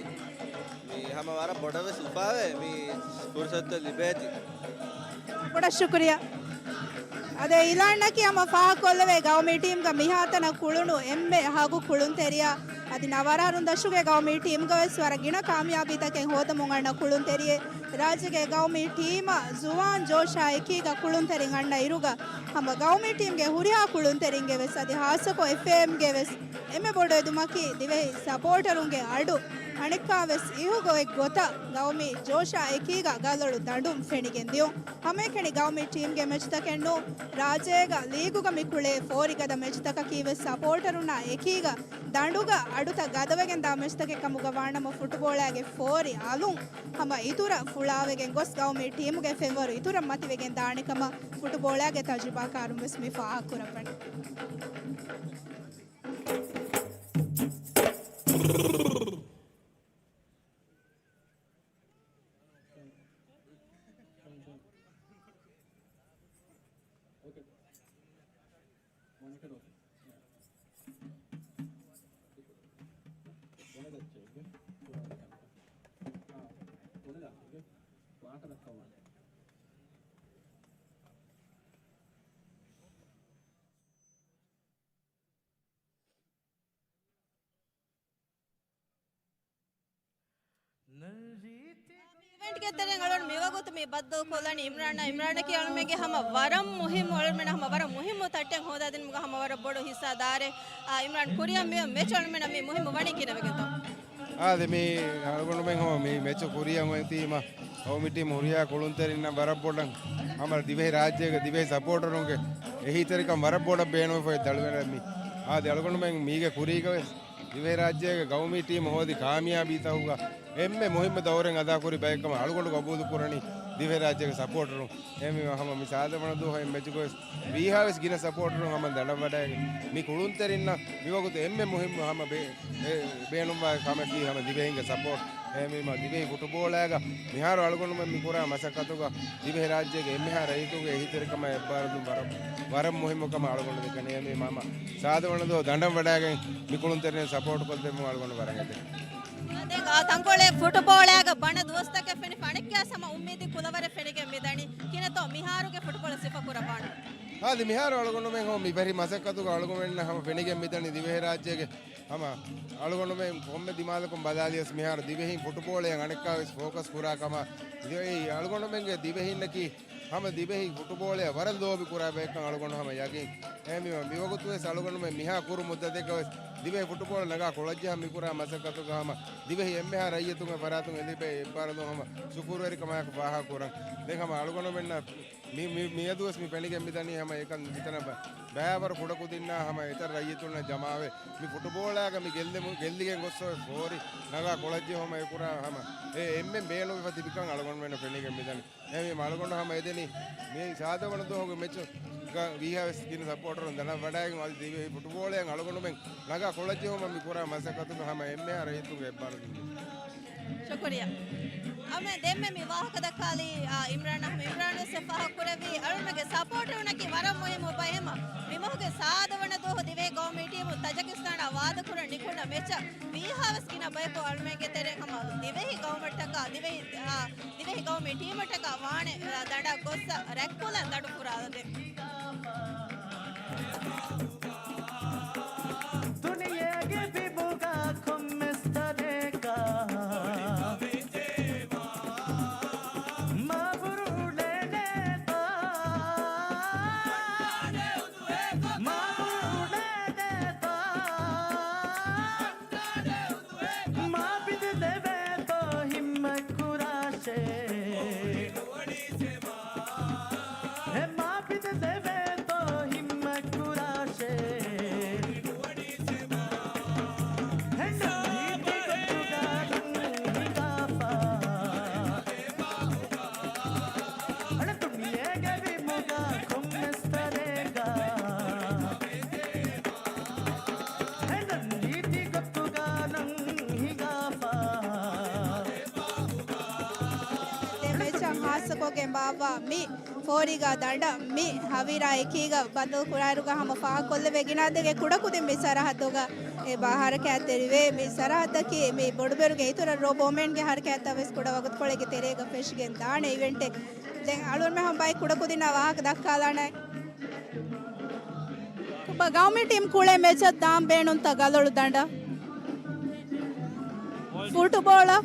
މި ހަމަ ވަރަށް ބޮޑަށް ވެސް އުފާވޭ މި ފުރުސަތު ލިބޭތީ. ބޮޑަށް ޝުކުރިއްޔާ. އަދި އިލާންއަކީ ހަމަ ފާހަގަކޮށްލެވޭ ގައުމީ ޓީމްގަ މިހާތަނަށް ކުޅުނު އެންމެ ހަގު ކުޅުންތެރިޔާ. އަދި ނަވާރަ އަހަރުން ދަށުގެ ގައުމީ ޓީމްގަ ވެސް ވަރަށް ގިނަ ކާމިޔާބީތަކެއް ހޯދަމުން އަންނަ ކުޅުންތެރިއެއް. ރާއްޖޭގެ ގައުމީ ޓީމަށް ޒުވާން ޖޯޝާ އެކީގަ ކުޅުންތެރިން އަންނަ އިރުގަ ހަމަ ގައުމީ ޓީމްގެ ހުރިހާ ކުޅުންތެރިންގެ ވެސް އަދި ހާއްސަކޮށް އެފްއޭއެމްގެ ވެސް އެންމެ ބޮޑު އެދުމަކީ ދިވެހި ސަޕޯޓަރުންގެ އަޑު އަނެއްކާވެސް އިހުގަ އޮތް ގޮތަށް ގައުމީ ޖޯޝާ އެކީގަ ގަލޮޅު ދަނޑުން ފެނިގެން ދިޔުން. ހަމައެކަނި ގައުމީ ޓީމްގެ މެޗުތަކެއް ނޫން، ރާއްޖޭގަ ލީގުގަ މި ކުޅޭ ފޯރި ގަދަ މެޗުތަކަކީ ވެސް ސަޕޯޓަރުންނާ އެކީގަ ދަނޑުގަ އަޑުތައް ގަދަވެގެން ދާ މެޗުތަކެއް ކަމުގަ ވާނަމަ ފުޓުބޯޅައިގެ ފޯރި އަލުން ހަމަ އިތުރަށް ފުޅާވެގެން ގޮސް ގައުމީ ޓީމުގެ ފެންވަރު އިތުރަށް މަތިވެގެން ދާނެ ކަމަށް ފުޓުބޯޅައިގެ ތަޖުރިބާކާރުން ވެސް މި ފާހަގަކުރައްވަނީ. އިވެންޓްގެ ތެރެއިން އަޅުގަނޑު މިވަގުތު މި ބައްދަލުކޮށްލަނީ އިމްރާން. އިމްރާނަކީ އަޅުމެންގެ ހަމަ ވަރަށް މުހިއްމު، އަޅުމެން ހަމަ ވަރަށް މުހިއްމު ތައްޓެއް ހޯދާދިނުމުގަ ހަމަ ވަރަށް ބޮޑު ހިއްސާ ދާރޭ. އާ، އިމްރާން، ކުރިއަށް މި މެޗް އަޅުމެން މި މުހިއްމު ވަނީ ކިހިނެއް ވެގެންތޯ؟ އާދެ، މި އަޅުގަނޑުމެން ހަމަ މި މެޗު ކުރިއަށް އޮތީމަ ގައުމީ ޓީމް ހުރިހާ ކުޅުންތެރިންނަށް ވަރަށް ބޮޑަށް ހަމަ ދިވެހި ރާއްޖޭގެ ދިވެހި ސަޕޯޓަރުންގެ އެހީތެރިކަން ވަރަށް ބޮޑަށް ބޭނުންވެފައި ދަޅުވެރަ މި. އާދެ، އަޅުގަނޑުމެން މީގެ ކުރީގަ ވެސް ދިވެހިރާއްޖޭގެ ގައުމީ ޓީމް ހޯދި ކާމިޔާބީތަކުގަ އެންމެ މުހިއްމު ދައުރެއް އަދާކުރި ބައެއްކަމަށް އަޅުގަނޑު ގަބޫލުކުރަނީ ދިވެހިރާއްޖޭގެ ސަޕޯޓަރުން. އެހެންވީމަ ހަމަ މި ސާދަ ވަނަ ދުވަހު އެ މެޗުގަ ވެސް ވީހާވެސް ގިނަ ސަޕޯޓަރުން ހަމަ ދަނޑަށް ވަޑައިގެން މި ކުޅުންތެރިންނަށް މިވަގުތު އެންމެ މުހިއްމު ހަމަ ބޭ-، އެ، ބޭނުންވާ ކަމަކީ ހަމަ ދިވެހިންގެ ސަޕޯޓް. އެހެންވީމަ ދިވެހި ފުޓުބޯޅައިގަ މިހާރު އަޅުގަނޑުމެން މި ކުރާ މަސައްކަތުގަ ދިވެހިރާއްޖޭގެ އެންމެހާ ރައްޔިތުންގެ އެހީތެރިކަމާ އެއްބާރުލުން ވަރަށް، ވަރަށް މުހިއްމު ކަމަށް އަޅުގަނޑު ދެކެނީ. އެހެންވީމަ ހަމަ ސާދަ ވަނަ ދުވަހު ދަނޑަށް ވަޑައިގެން މި ކުޅުންތެރިން ސަޕޯޓް ކޮށްދެއްވުން އަޅުގަނޑު ވަރަށް އެދެން. ދެން ތަންކޮޅެއް ފުޓުބޯޅައިގަ ބަނޑަ ދުވަސްތަކެއް ފެނިފަ އަނެއްކާ ހަމަ އުއްމީދީ ކުލަވަރެއް ފެނިގެން މިދަނީ. ކިހިނެއްތޯ މިހާރުގެ ފުޓުބޯޅަ ސިފަ ކުރައްވާނެ؟ އާދެ، މިހާރު އަޅުގަނޑުމެން ހަމަ މި ވެރި މަސައްކަތުގަ އަޅުގަނޑުމެންނަށް ހަމަ ފެނިގެން މިދަނީ ދިވެހިރާއްޖޭގެ ހަމަ އަޅުގަނޑުމެން ކޮންމެ ދިމާލަކުން ބަލާލިޔަސް މިހާރު ދިވެހި ފުޓުބޯޅައަށް އަނެއްކާވެސް ފޯކަސް ކުރާ ކަމަށް. ދިވެހި އަޅުގަނޑުމެންގެ ދިވެހިންނަކީ ހަމަ ދިވެހި ފުޓުބޯޅައަށް ވަރަށް ލޯބި ކުރާ ބައެއްކަން އަޅުގަނޑު ހަމަ ޔަގީން. އެހެންވީމަ މިވަގުތުވެސް އަޅުގަނޑުމެން މިހާ ކުރު މުއްދަތެއްގަވެސް ދިވެހި ފުޓުބޯޅަ ނަގާ ކުޅައްޖެހާ މިކުރާ މަސައްކަތުގަ ހަމަ ދިވެހި އެންމެހާ ރައްޔިތުންގެ ފަރާތުން އެލިބޭ އެއްބާރުލުން ހަމަ ޝުކުރުވެރިކަމާއެކު ފާހަގަކުރަން. ދެން ހަމަ އަޅުގަނޑުމެންނަށް މި، މި، މިއަދުވެސް މި ފެނިގެން މިދަނީ ހަމަ އެކަން މިތަނަށް ބަ-، ބައިވަރު ކުޑަކުދިންނާ ހަމަ އެތައް ރައްޔިތުންނަށް ޖަމާވެ، މި ފުޓުބޯޅައިގަ މި ގެއްލެމު-، ގެއްލިގެން ގޮއްސޯ ފޯރި ނަގާ ކޮޅައްޖެހުމަށް އެކުރާ ހަމަ އެ އެންމެން ބޭނުންވެފަ ތިބިކަން އަޅުގަނޑުމެންނަށް ފެނިގެން މިދަނީ. އެހެންވީމަ އަޅުގަނޑު ހަމަ އެދެނީ މި ސާދަ ވަނަ ދުވަހުގެ މެޗުގަ ވީހާވެސް ގިނަ ސަޕޯޓަރުން ދަނޑަށް ވަޑައިގެން އަދި ދިވެހި ފުޓުބޯޅައަށް އަޅުގަނޑުމެން ނަގާ ކޮޅައްޖެހުމަށް މި ކުރާ މަސައްކަތުގަ ހަމަ އެންމެހާ ރައްޔިތުންގެ އެއްބާރުލުން. ޝުކުރިއްޔާ. އަޅުމެން ދެންމެ މި ވާހަކަ ދައްކާލީ، އާ، އިމްރާން އަހްމަދު. އިމްރާން ވެސް ފާހަގަ ކުރެއްވީ، އަޅުމެންގެ ސަޕޯޓަރުންނަކީ ވަރަށް މުހިއްމު ބައެއް ހަމަ. މި މަހުގެ ސާދަ ވަނަ ދުވަހު ދިވެހި ގައުމީ ޓީމު ތަޖަކިސްތާނާ ވާދަކުރަން ނިކުންނަ މެޗަށް ވީހާވެސް ގިނަ ބަޔަކު އަޅުމެންގެ ތެރެއިން ހަމަ ދިވެހި ގައުމަށްޓަކާ، ދިވެހި، އާ، ދިވެހި ގައުމީ ޓީމަށްޓަކާ ވާނެ، އާ، ދަނޑަށް ގޮއްސަ ރަތްކުލަން ދަނޑު ފުރާލަދޭ. ދުނިޔޭގެ ބިމުގަ ކޮންމެސް ތަނެއްގަ މާބުރު އުޅޭނެތާ، މާބުރު އުޅޭނެތާ، މާ ބިނދެވޭތޯ ހިއްމަތް ކުރާށޭ. އެ މާ ބިނދެވޭތޯ ހިއްމަތް ކުރާށޭ. ކޮށްގެން ބާއްވާ މި ފޯރީގަ ދަނޑަށް މި ހަވީރާ އެކީގަ ބައްދަލު ކުރާއިރުގަ ހަމަ ފާހަގަކޮށްލެވޭ ގިނަ އަދަދެއްގެ ކުޑަކުދިން މި ސަރަހައްދުގަ އެބަ ހަރަކާތްތެރިވޭ. މި ސަރަހައްދަކީ މި ބޮޑުބޭރުގެ އިތުރަށް ރޯބޯމެންގެ ހަރަކާތްތައް ވެސް ކުޑަ ވަގުތުކޮޅެއްގެ ތެރޭގަ ފެށިގެން ދާނެ އިވެންޓެއް. ދެން އަޅުގަނޑުމެން ހަމަ ބައި ކުޑަކުދިންނާ ވާހަކަ ދައްކާލާނަން. ގައުމީ ޓީމް ކުޅޭ މެޗަށް ދާން ބޭނުންތަ ގަލޮޅު ދަނޑަށް؟ ފުޓުބޯޅަ.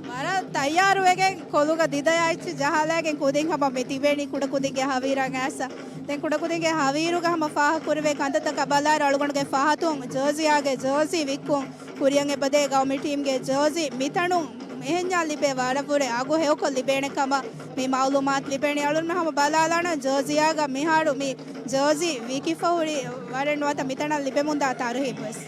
ވަރަށް ތައްޔާރުވެގެން ކޮލުގަ ދިދަޔާ އެއްޗެއް ޖަހާލައިގެން ކުދިން ހަމަ މި ތިބޭނީ ކުޑަކުދިންގެ ހަވީރާ އައިސް. ދެން ކުޑަކުދިންގެ ހަވީރުގަ ހަމަ ފާހަގަކުރެވޭ ކަންތައްތަކަށް ބަލާއިރު އަޅުގަނޑުގެ ފަހަތުން ޖާޒިޔާގެ ޖާޒީ ވިއްކުން ކުރިއަށް އެބަދޭ. ގައުމީ ޓީމްގެ ޖާޒީ މިތަނުން އެހެންޏާ ލިބޭ ވަރަށްވުރެ އަގު ހެޔޮކޮށް ލިބޭނެ ކަމަށް މި މައުލޫމާތު ލިބޭނީ. އަޅުގަނޑު ހަމަ ބަލާލާނަން ޖާޒިޔާގަ މިހާރު މި ޖާޒީ ވިކިފަ ހުރި ވަރެއް ނުވަތަ މިތަނަށް ލިބެމުންދާ ތަރުހީބު ވެސް.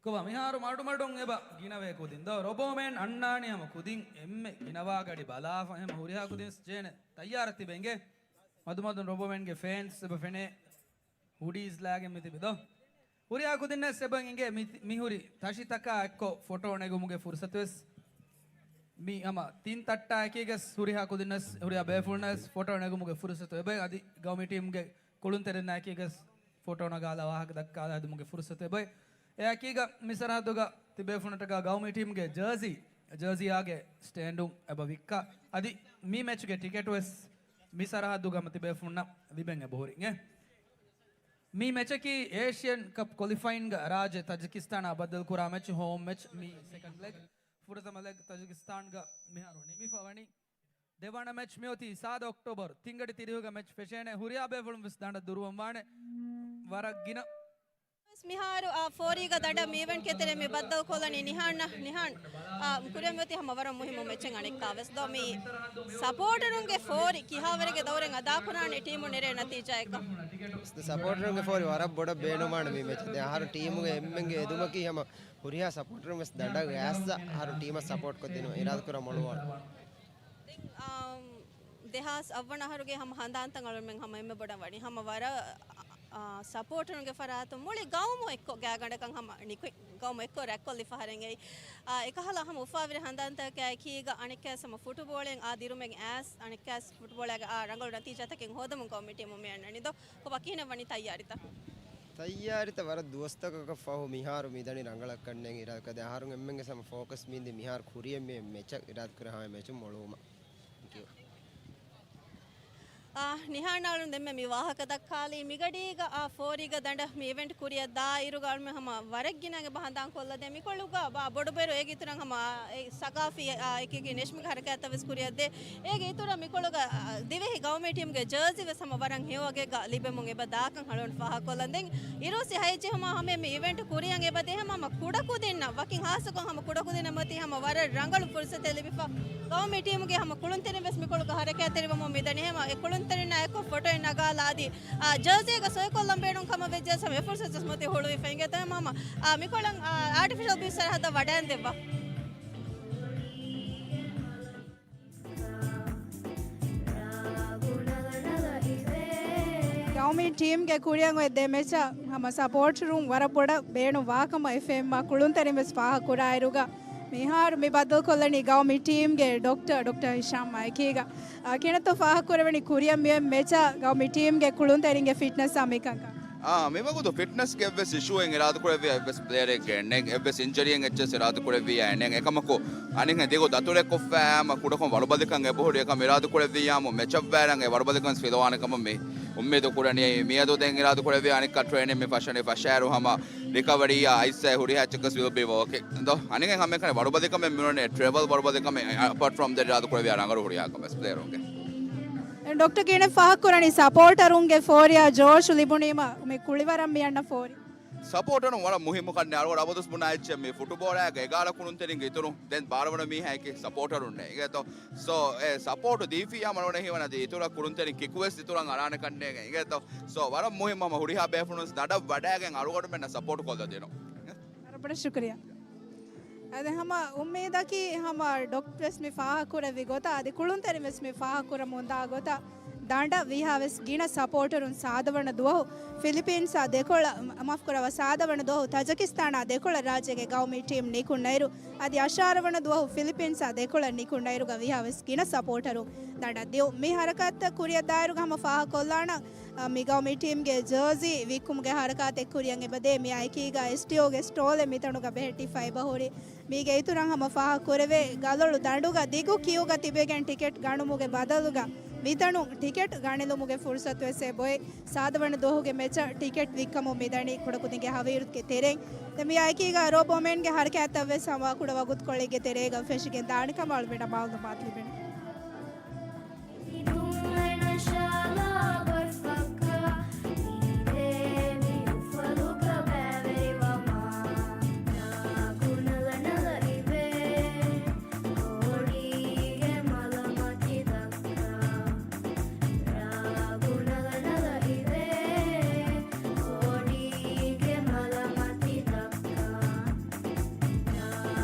ކޮބާ މިހާރު މަޑުމަޑުން އެބަ ގިނަވޭ ކުދިން ދޯ؟ ރޮބޯމޭން އަންނާނީ ހަމަ ކުދިން އެންމެ ގިނަވާ ގަޑި ބަލާފަ. އެހެން ހުރިހާ ކުދިން ޖޭނެ ތައްޔާރަށް ތިބެ އިނގޭ. މަދުމަދުން ރޮބޯމޭންގެ ފޭންސް އެބަ ފެނޭ. ހުޑީސް ލާގެން މި ތިބި ދޯ؟ ހުރިހާ ކުދިންނަށް އެބަ އިނގޭ މި، މި ހުރި ތަށިތަކާ އެއްކޮށް ފޮޓޯ ނެގުމުގެ ފުރުސަތު ވެސް. މި ހަމަ ތިން ތައްޓާ އެކީގަސް ހުރިހާ ކުދިންނަސް، ހުރިހާ ބޭފުޅުންނަސް ފޮޓޯ ނެގުމުގެ ފުރުސަތު އެބަ އަދި ގައުމީ ޓީމްގެ ކުޅުންތެރިންނާ އެކީގަސް ފޮޓޯ ނަގާލާ ވާހަކަ ދައްކާލާ ހެދުމުގެ ފުރުސަތު އެބައި. އެއަކީގަ މި ސަރަހައްދުގަ ތިބޭފުނަށްޓަކާ ގައުމީ ޓީމްގެ ޖާޒީ، ޖާޒިޔާގެ ސްޓޭންޑުން އެބަ ވިއްކާ. އަދި މި މެޗުގެ ޓިކެޓު ވެސް މި ސަރަހައްދުގަ ތިބޭފުންނަށް ލިބެން އެބަހުރި. މި މެޗަކީ އޭޝިއަން ކަޕް ކޮލިފައިންގ ރާއްޖެ ތަޖިކިސްތާނާ ބައްދަލުކުރާ މެޗް، ހޯމް މެޗް. މި ސެކަންޑް ލެގް، ފުރަތަމަ ލެގް ތަޖިކިސްތާންގަ މިހާރު ނިމިފަ ވަނީ. ދެވަނަ މެޗް މިއޮތީ ސާދަ އޮކްޓޯބަރު ތިންގަޑި ތިރީހުގަ މެޗް ފެށޭނެ. ހުރިހާ ބޭފުޅުން ވެސް ދަނޑަށް ދުރުވަން ވާނެ. ވަރަށް ގިނަ. މިހާރު، އާ، ފޯރީގަ ދަނޑަށް މި އިވެންޓްގެ ތެރޭ މި ބައްދަލު ކޮށްލަނީ ނިހާން، ނިހާން، އާ، ކުރިއަށް މިއޮތީ ހަމަ ވަރަށް މުހިއްމު މެޗެއް އަނެއްކާ ވެސް ދޯ. މި ސަޕޯޓަރުންގެ ފޯރި ކިހާވަރެއްގެ ދައުރެއް އަދާކުރާނެ ޓީމު ނެރޭ ނަތީޖާއަކަށް؟ ސަޕޯޓަރުންގެ ފޯރި ވަރަށް ބޮޑަށް ބޭނުމާނެ މި މެޗަށް. ދެ އަހަރު ޓީމުގެ އެންމެންގެ އެދުމަކީ ހަމަ ހުރިހާ ސަޕޯޓަރުން ވެސް ދަނޑަށް ގަޔާސް އަހަރު ޓީމަށް ސަޕޯޓް ކޮށްދިނުން އިރާދަކުރާ މޮޅުވާނެ. ދެން، އާ، ދެހާސް އަށްވަނަ އަހަރުގެ ހަމަ ހަނދާންތައް އަޅުމެން ހަމަ އެންމެ ބޮޑަށް ވަނީ. ހަމަ ވަރަށް، އާ، ސަޕޯޓަރުންގެ ފަރާތުން މުޅި ގައުމު އެއްކޮށް ގާގަނޑަކަށް ހަމަ ނިކުތް، ގައުމު އެއްކޮށް ރަތްކޮށްލިފަ ހަރެން އެއީ. އާ، އެކަހަލަ ހަމަ އުފާވެރި ހަނދާންތަކާ އެކީގަ އަނެއްކާސް ހަމަ ފުޓުބޯޅެއް އާ ދިރުމެއް އައިސް އަނެއްކާސް ފުޓުބޯޅައިގެ އާ ރަނގަޅު ނަތީޖާތަކެއް ހޯދަމުން ގައުމީ ޓީމު މި އަންނަނީ ދޯ. ކޮބާ ކިހިނެއް ވަނީ ތައްޔާރިތައް؟ ތައްޔާރިތައް ވަރަށް ދުވަސްތަކަކަށް ފަހު މިހާރު މިދަނީ ރަނގަޅަށް ކަންނޭނގެ އިރާދަކަށް. ދެ އަހަރުން އެންމެންގެ ހަމަ ފޯކަސް މީންދީ މިހާރު ކުރިއަށް މި މެޗަށް އިރާދަކުރާ ހަމަ މެޗުން މޮޅުވުމަށް. އާ، ނިހާން އަޅުން ދެންމެ މި ވާހަކަ ދައްކާލީ މިގަޑީގަ އާ ފޯރީގަ ދަނޑަށް މި އިވެންޓް ކުރިއަށް ދާއިރުގަ އަޅުމެން ހަމަ ވަރަށް ގިނަ އެބަ ހަނދާން ކޮށްލަދޭ. މިކޮޅުގަ ބާ ބޮޑުބޭރު އޭގެ އިތުރަށް ހަމަ އެ ސަގާފީ އާ އެކީގެ ނެށުމުގެ ހަރަކާތްތައް ވެސް ކުރިއަށް ދޭ. އޭގެ އިތުރަށް މިކޮޅުގަ، އާ، ދިވެހި ގައުމީ ޓީމުގެ ޖާޒީ ވެސް ހަމަ ވަރަށް ހެޔޮވަގެއްގަ ލިބެމުން އެބަ ދާކަން އަޅުން ފާހަގަކޮށްލަން. ދެން އިރުއޮއްސި ހައެއް ޖެހުމާ ހަމަ މި އިވެންޓް ކުރިއަށް އެބަދޭ ހަމަ، ހަމަ ކުޑަކުދިންނަށް، ވަކިން ހާއްސަކޮށް ހަމަ ކުޑަކުދިންނަށް މިއޮތީ ހަމަ ވަރަށް ރަނގަޅު ފުރުސަތެއް ލިބިފަ. ގައުމީ ޓީމުގެ ހަމަ ކުޅުންތެރިން ވެސް މިކޮޅުގަ ހަރަކާތްތެރިވަމުން މިދަނީ. ހަމަ އެ ކުޅުންތެރިންނާ އެކު ފޮޓޯއެއް ނަގާލާ އަދި، އާ، ޖާޒީގަ ސޮއިކޮށްލަން ބޭނުން ކަމަށް ވެއްޖެ ހަމަ އެ ފުރުސަތު ވެސް މިއޮތީ ހުޅުވިފަ. އިނގޭތޯ ހަމަ، އާ، މިކޮޅަށް، އާ، އާޓިފިޝަލް ބީޗް ސަރަހައްދަށް ވަޑައިން ދެއްވާ. ގައުމީ ޓީމްގެ ކުރިއަށް އޮތް ދެ މެޗަށް ހަމަ ސަޕޯޓަރުން ވަރަށް ބޮޑަށް ބޭނުން ވާކަމަށް އެފްއޭއި ކުޅުންތެރިން ވެސް ފާހަގަކުރާއިރުގަ، މިހާރު މި ބައްދަލުކޮށްލަނީ ގައުމީ ޓީމްގެ ޑޮކްޓަރ، ޑޮކްޓަރ ހިޝާމް މައިކީގަ. އާ، ކިހިނެއްތޯ ފާހަގަކުރެވެނީ ކުރިއަށް މިއޮތް މެޗަށް ގައުމީ ޓީމްގެ ކުޅުންތެރިންގެ ފިޓްނަސްއާ މިކަންކަން؟ އާ، މިވަގުތު ފިޓްނަސްގެ އެއްވެސް އިޝޫއެއް އިރާދަކުރެއްވިޔާ އެއްވެސް ޕްލޭޔަރެއްގެ އެއްނެއް، އެއްވެސް އިންޖަރީއެއް އެއްޗެސް އިރާދަކުރެއްވިޔާ އެއްނެއް. އެކަމަކު އަނެއްހެން ދިގު ދަތުރެއް ކޮށްފައި ހަމަ ކުޑަކޮށް ވަޅުބަލިކަން އެބަހުރި އެކަމަށް އިރާދަކުރެއްވިއްޔާމު މެޗަށް ވައިރަން އެ ވަޅުބަލިކަން ވެސް ފިލަވާނެ ކަމަށް މި އުއްމީދު ކުރަނީ. މިއަދު ދެން އިރާދަކުރެއްވިޔާ އަނެއްކާ ޓްރޭނިން މި ފަށަނީ ފަށާއިރު ހަމަ ރިކަވަރީއާ އައިސްއާ ހުރިހާ އެއްޗަކަސް ވިލް ބީ ވޯކިން. ދޯ އަނެއްހެން ހަމައެކަނި ވަޅުބަލިކަމެއް މިނޫނެ ޓްރެވަލް ވަޅުބަލިކަމެއް އަޕާޓް ފްރޮމް ދެޓް އިރާދަކުރެއްވިޔާ ރަނގަޅު ހުރިހާ ކަމެއް ޕްލޭޔަރުންގެ. ޑޮކްޓަރ ކިހިނެއް ފާހަގަކުރަނީ ސަޕޯޓަރުންގެ ފޯރިއާ ޖޯޝު ލިބުނީމަ މި ކުޅިވަރަށް މި އަންނަ ފޯރި؟ ސަޕޯޓަރުން ވަރަށް މުހިއްމު ކަންނޭ. އަޅުގަޑު އަބަދުސް ބުނާ އެއްޗެއް މި ފުޓުބޯޅައިގެ އެގާރަ ކުޅުންތެރިންގެ އިތުރުން ދެން ބާރަ ވަނަ މީހާއެކޭ ސަޕޯޓަރުންނޭ. އިނގޭތޯ؟ ސޯ، އެ ސަޕޯޓު ދީފިއްޔާ މަނުވަނަ ހީވަނަ އަދި އިތުރަށް ކުޅުންތެރިން ކިކުވެސް އިތުރަށް އަޅާނެ ކަންނޭގެ. އިނގޭތޯ؟ ސޯ، ވަރަށް މުހިއްމު ހަމަ ހުރިހާ ބޭފުޅުން ދަނޑަށް ވަޑައިގެން އަޅުގަޑުމެންނަށް ސަޕޯޓު ކޮށްލަދިނުން. ވަރަށް ބޮޑަށް ޝުކުރިއްޔާ. އަދި ހަމަ އުއްމީދަކީ ހަމަ ޑޮކްޓަރސް މި ފާހަގަކުރެއްވި ގޮތަށް އަދި ކުޅުންތެރިން ވެސް މި ފާހަގަކުރަމުންދާ ގޮތަށް ދަނޑަށް ވީހާވެސް ގިނަ ސަޕޯޓަރުން ސާދަވަނަ ދުވަހު ފިލިޕީންސާ ދެކޮޅަށް، މާފްކުރައްވާ، ސާދަވަނަ ދުވަހު ތަޖިކިސްތާނާ ދެކޮޅަށް ރާއްޖޭގެ ގައުމީ ޓީމް ނިކުންނައިރު، އަދި އަށާރަވަނަ ދުވަހު ފިލިޕީންސާ ދެކޮޅަށް ނިކުންނައިރުގަ ވީހާވެސް ގިނަ ސަޕޯޓަރުން ދަނޑަށް ދިއުން. މި ހަރަކާތްތައް ކުރިއަށް ދާއިރުގަ ހަމަ ފާހަގަކޮށްލާނަން، މި ގައުމީ ޓީމްގެ ޖާޒީ ވިއްކުމުގެ ހަރަކާތެއް ކުރިއަށް އެބަދޭ. މިއާ އެކީގަ އެސްޓީއޯގެ ސްޓޯލެއް މިތަނުގަ ބެހެއްޓިފަ އެބަހުރި. މީގެ އިތުރަށް ހަމަ ފާހަގަކުރެވޭ، ގަލޮޅު ދަނޑުގަ ދިގު ކިޔޫގަ ތިބެގެން ޓިކެޓް ގަނުމުގެ ބަދަލުގަ މިތަނުން ޓިކެޓް ގަނެލުމުގެ ފުރުސަތުވެސް އެބައޮތް. ސާދަވަނަ ދުވަހުގެ މެޗަށް ޓިކެޓް ވިއްކަމުން މިދަނީ ކުޑަކުދިންގެ ހަވީރުގެ ތެރެއިން. ދެން މިއާ އެކީގަ ރޯބޯމޭންގެ ހަރަކާތްތައްވެސް ހަމަ ކުޑަ ވަގުތުކޮޅެއްގެ ތެރޭގަ ފެށިގެން ދާނެ ކަމަށް އަޅުގަނޑަށް މައުލޫމާތު ލިބެނީ.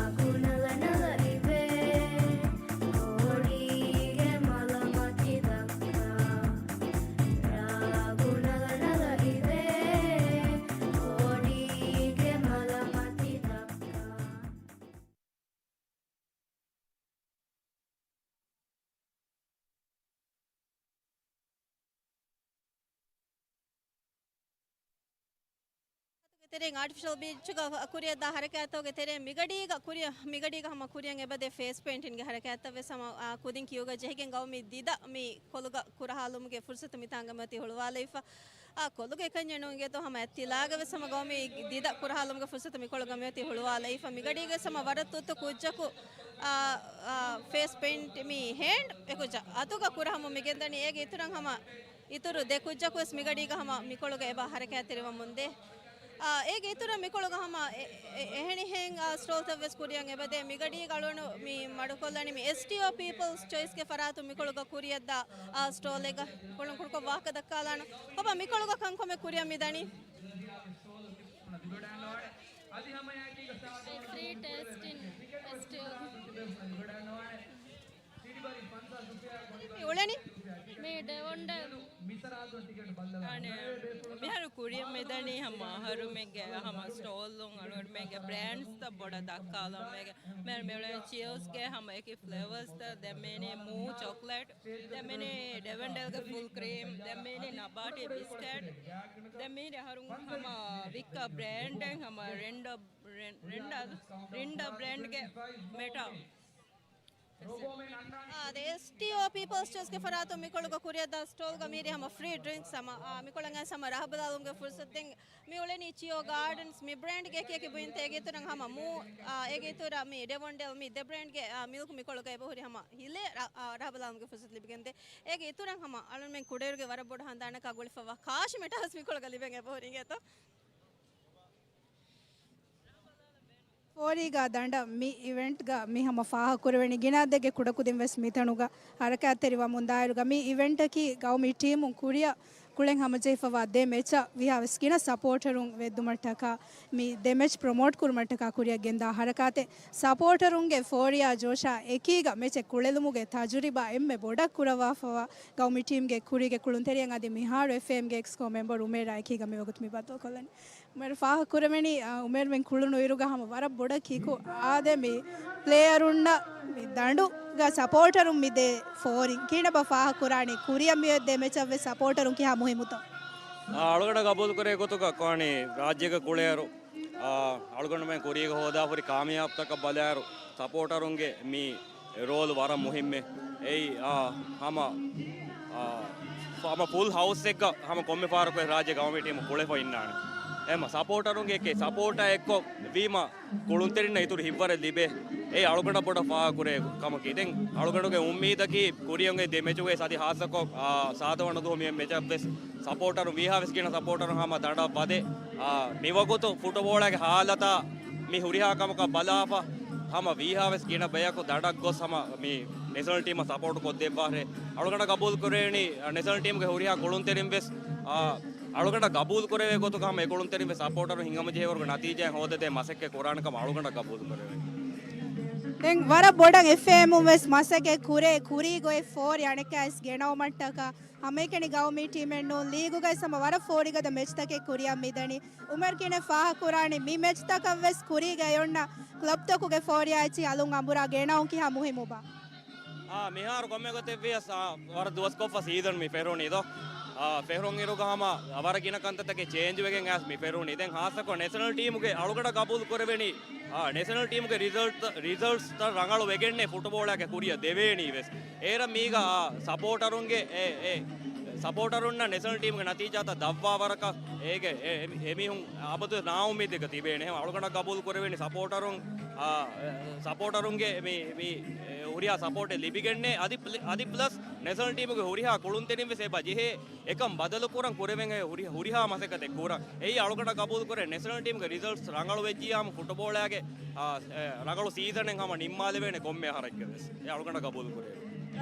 ތެރެއިން އާޓިފިޝަލް ބީޗުގަ ކުރިއަށްދާ ހަރަކާތްތަކުގެ ތެރެއިން މިގަޑީގަ ކުރިއަށް، މިގަޑީގަ ހަމަ ކުރިއަށް އެބަދޭ ފޭސް ޕެއިންޓިންގެ ހަރަކާތްތައް ވެސް ހަމަ، އާ، ކުދިން ކިޔޫގަ ޖެހިގެން ގައުމީ ދިދަ މި ކޮލުގަ ކުރަހާލުމުގެ ފުރުސަތު މިތާނގަ މިއޮތީ ހުޅުވާލައިފަ. އާ، ކޮލުގަ އެކަންޏެއް ނޫން އިނގޭތޯ ހަމަ އަތް ތިލާގަ ވެސް ހަމަ ގައުމީ ދިދަ ކުރަހާލުމުގެ ފުރުސަތު މި ކޮޅުގަ މިއޮތީ ހުޅުވާލައިފަ. މިގަޑީގަ ވެސް ހަމަ ވަރަށް ތުއްތު ކުއްޖަކު، އާ، އާ، ފޭސް ޕެއިންޓް މި ހޭންޑް އެކުއްޖާ އަތުގަ ކުރަހަމުން މި ގެންދަނީ. އޭގެ އިތުރަށް ހަމަ އިތުރު ދެ ކުއްޖަކު ވެސް މިގަޑީގަ ހަމަ މިކޮޅުގަ އެބަ ހަރަކާތްތެރިވަމުންދޭ. އާ، އޭގެ އިތުރަށް މިކޮޅުގަ ހަމަ އެ، އެ، އެހެނިހެން، އާ، ސްޓޯލްތައް ވެސް ކުރިއަށް އެބަދޭ. މިގަޑީގަ އަޅުގަނޑު މި މަޑުކޮށްލަނީ މި އެސްޓީއޯ ޕީޕަލްސް ޗޮއިސްގެ ފަރާތުން މިކޮޅުގަ ކުރިއަށްދާ، އާ، ސްޓޯލެއްގަ. ކުޅުން ކުޑަކޮށް ވާހަކަ ދައްކާލާނަން. ބަބާ، މިކޮޅުގަ ކަންކޮމެއް ކުރިއަށް މިދަނީ؟ ފްރީ ޓޭސްޓިން ފެސްޓިވަލް. މި އުޅެނީ؟ މި ޑެވޮންޑެލް. އަނެއް، މިހާރު ކުރިއަށް މިދަނީ ހަމަ އަހަރުމެންގެ ހަމަ ސްޓޯލުން އަޅުގަނޑުމެންގެ ބްރޭންޑްސްތައް ބޮޑަށް ދައްކާލަން. މި، މި އުޅެނީ ޗިއޯސްގެ ހަމަ އެކި ފްލޭވަރސްތައް. ދެން މިއިނީ މޫ ޗޮކްލެޓް، ދެން މިއިނީ ޑެވޮންޑެލްގެ ފުލް ކްރީމް، ދެން މިއިނީ ނަބާޓީ ބިސްކެޓް، ދެން މިއިނީ އަހަރުން ހަމަ ވިއްކާ ބްރޭންޑެއް ހަމަ ރެންޑަ، ރެން، ރެންޑަ، ރިންޑަ ބްރޭންޑްގެ މެޓާ. އާ، ދެ އެސްޓީއޯ ޕީޕަލްސް ޗޮއިސްގެ ފަރާތުން މިކޮޅުގަ ކުރިއަށްދާ ސްޓޯލްގަ މިއިރި ހަމަ ފްރީ ޑްރިންކްސް ހަމަ، އާ، މިކޮޅަށް ހަމަ ރަހަ ބަލާލުމުގެ ފުރުސަތު ދެން މި އުޅެނީ ޗިއޯ ގާޑަންސް މި ބްރޭންޑްގެ އެކި އެކި ބުއިންތައް. އޭގެ އިތުރަށް ހަމަ މޫ، އާ، އޭގެ އިތުރަށް މި ޑެވޮންޑެލް މި ދެ ބްރޭންޑްގެ، އާ، މިލްކް މިކޮޅުގަ އެބަހުރި ހަމަ ހިލޭ ރަ، އާ، ރަހަ ބަލާލުމުގެ ފުރުސަތު ލިބިގެންދޭ. އޭގެ އިތުރަށް ހަމަ އަޅުމެން ކުޑައިރުގެ ވަރަށް ބޮޑު ހަނދާނަކާ ގުޅިފަވާ ކާށި މެޓާސް މިކޮޅުގަ ލިބެން އެބަހުރި އިނގޭތޯ. ފޯރީގަ ދަނޑަށް މި އިވެންޓްގަ މި ހަމަ ފާހަގަކުރެވެނީ ގިނަ އަދަދެއްގެ ކުޑަކުދިން ވެސް މިތަނުގަ ހަރަކާތްތެރިވަމުން ދާއިރުގަ މި އިވެންޓަކީ ގައުމީ ޓީމުން ކުރިއަށް ކުޅެން ހަމަޖެހިފަވާ ދެ މެޗަށް ވީހާވެސް ގިނަ ސަޕޯޓަރުން ވެއްދުމަށްޓަކާ މި ދެ މެޗް ޕްރޮމޯޓް ކުރުމަށްޓަކާ ކުރިއަށް ގެންދާ ހަރަކާތެއް. ސަޕޯޓަރުންގެ ފޯރިޔާ ޖޯޝާ އެކީގަ މެޗެއް ކުޅެލުމުގެ ތަޖުރިބާ އެންމެ ބޮޑަށް ކުރައްވާފަވާ ގައުމީ ޓީމްގެ ކުރީގެ ކުޅުންތެރިއަށް އަދި މިހާރު އެފްއޭއެމްގެ އެކްސްކޯ މެމްބަރު އުމޭރާ އެކީގަ މިވަގުތު މި ބައްދަލުކޮށްލަނީ. އުމޭރު ފާހަގަކުރެވެނީ، އާ، އުމޭރުމެން ކުޅުނު އިރުގަ ހަމަ ވަރަށް ބޮޑަށް ކީކު އާދެ މި ޕްލޭޔަރުންނަށް މި ދަނޑުގަ ސަޕޯޓަރުން މި ދޭ ފޯރިން ކިހިނެއްބާ ފާހަގަކުރާނީ؟ ކުރިއަށް މި ދޭ މެޗަށް ވެސް ސަޕޯޓަރުން ކިހާ މުހިއްމުތޯ؟ އާ، އަޅުގަނޑަށް ގަބޫލުކުރޭ ގޮތުގަ ކޮނި ރާއްޖޭގަ ކުޅޭއިރު، އާ، އަޅުގަނޑުމެން ކުރީގަ ހޯދާފަ ހުރި ކާމިޔާބުތަކަށް ބަލާއިރު، ސަޕޯޓަރުންގެ މި ރޯލް ވަރަށް މުހިއްމޭ. އެއީ، އާ، ހަމަ، އާ، ހަމަ ފުލް ހައުސްއެއްގަ ހަމަ ކޮންމެ ފަހަރަކު ރާއްޖެ ގައުމީ ޓީމު ކުޅެފަ އިންނާނެ. އެހެންމަ ސަޕޯޓަރުންގެ އެކެއް ސަޕޯޓާ އެއްކޮށް ވީމަ ކުޅުންތެރިންނަށް އިތުރު ހިތްވަރެއް ލިބޭ. އެއީ އަޅުގަނޑަށް ބޮޑަށް ފާހަގަކުރޭ ކަމަކީ. ދެން އަޅުގަނޑުގެ އުއްމީދަކީ ކުރިއަށް އޮތް ދެ މެޗުގައި އަދި ހާއްސަކޮށް، އާ، ސާދަވަނަ ދުވަހު މި މެޗަށް ވެސް ސަޕޯޓަރު ވީހާވެސް ގިނަ ސަޕޯޓަރު ހަމަ ދަނޑަށް ވަދެ. އާ، މިވަގުތު ފުޓުބޯޅައިގެ ހާލަތާ މި ހުރިހާ ކަމަކަށް ބަލާފަ، ހަމަ ވީހާވެސް ގިނަ ބަޔަކު ދަނޑަށް ގޮސް ހަމަ މި ނެޝަނަލް ޓީމަށް ސަޕޯޓު ކޮށްދެއްވާށޭ. އަޅުގަނޑަށް ގަބޫލު ކުރެވެނީ، އާ، ނެޝަނަލް ޓީމުގެ ހުރިހާ ކުޅުންތެރިން ވެސް، އާ، އަޅުގަނޑަށް ގަބޫލު ކުރެވޭ ގޮތުގަ ހަމަ އެކުޅުންތެރިން ވެސް ސަޕޯޓަރު ހިނގަމުން ޖެހޭވަރުގެ ނަތީޖާއެއް ހޯދަދޭ މަސައްކަތް ކުރާނެ ކަމަށް އަޅުގަނޑަށް ގަބޫލު ކުރެވޭ. ދެން ވަރަށް ބޮޑަށް އެފްއޭއެމުން ވެސް މަސައްކަތް ކުރޭ، ކުރީގަ އޮތް ފޯރި އަނެއްކާވެސް ގެނައުމަށްޓަކާ. ހަމައެކަނި ގައުމީ ޓީމެއް ނޫން، ލީގުގައި ހަމަ ވަރަށް ފޯރިގަދަ މެޗްތަކެއް ކުރިއަށް މިދަނީ. އުމަރު ކިނެ ފާހަކުރާނީ މި މެޗްތަކަށް ވެސް ކުރީގައި އޮންނަ ކްލަބްތަކުގެ ފޯރިއާ އެއްޗިހި އަލުން އަނބުރާ ގެނައުން ކިހާ މުހިއްމުބާ؟ އާ، މިހާރު ކޮންމެ ގޮތެއް ވިޔަސް، އާ، ވަރަށް ދުވަސްކޮށްފަ ސީޒަން މި ފެށުނީ ދޯ. އާ، ފެށުން އިރުގަ ހަމަ ވަރަށް ގިނަ ކަންތައްތަކެއް ޗޭންޖް ވެގެން އައިސް މި ފެށުނީ. ދެން ހާއްސަކޮށް ނެޝަނަލް ޓީމުގެ އަޅުގަނޑަށް ގަބޫލު ކުރެވެނީ، އާ، ނެޝަނަލް ޓީމުގެ ރިޒަލްޓް، ރިޒަލްޓްސްތައް ރަނގަޅު ވެގެންނޭ ފުޓުބޯޅައިގެ ކުރިއަށް ދެވޭނީ ވެސް. އޭރަށް މީގަ، އާ، ސަޕޯޓަރުންގެ، އެ، އެ، ސަޕޯޓަރުންނަށް ނެޝަނަލް ޓީމުގެ ނަތީޖާތައް ދަށްވާ ވަރަކަށް އޭގެ، އެ، އެ، އެމީހުން އަބަދު ނާއުއްމީދެއްގަ ތިބޭނެ. އެހެން އަޅުގަނޑަށް ގަބޫލު ކުރެވެނީ ސަޕޯޓަރުން، އާ، ސަޕޯޓަރުންގެ މި، މި، އެ، ހުރިހާ ސަޕޯޓެއް ލިބިގެންނޭ. އަދި ޕްލަ-، އަދި ޕްލަސް ނެޝަނަލް ޓީމުގެ ހުރިހާ ކުޅުންތެރިން ވެސް އެބަ ޖެހޭ އެކަން ބަދަލު ކުރަން ކުރެވެން އެ ހުރި-، ހުރިހާ މަސައްކަތެއް ކުރަން. އެއީ އަޅުގަނޑަށް ގަބޫލު ކުރޭ ނެޝަނަލް ޓީމުގެ ރިޒަލްޓްސް ރަނގަޅު ވެއްޖިއްޔާ ހަމަ ފުޓުބޯޅައިގެ، އާ، އެ، ރަނގަޅު ސީޒަނެއް ހަމަ ނިންމާލެވޭނެ ކޮންމެ އަހަރެއްގަ ވެސް. އެ އަޅުގަނޑަށް ގަބޫލު ކުރޭ.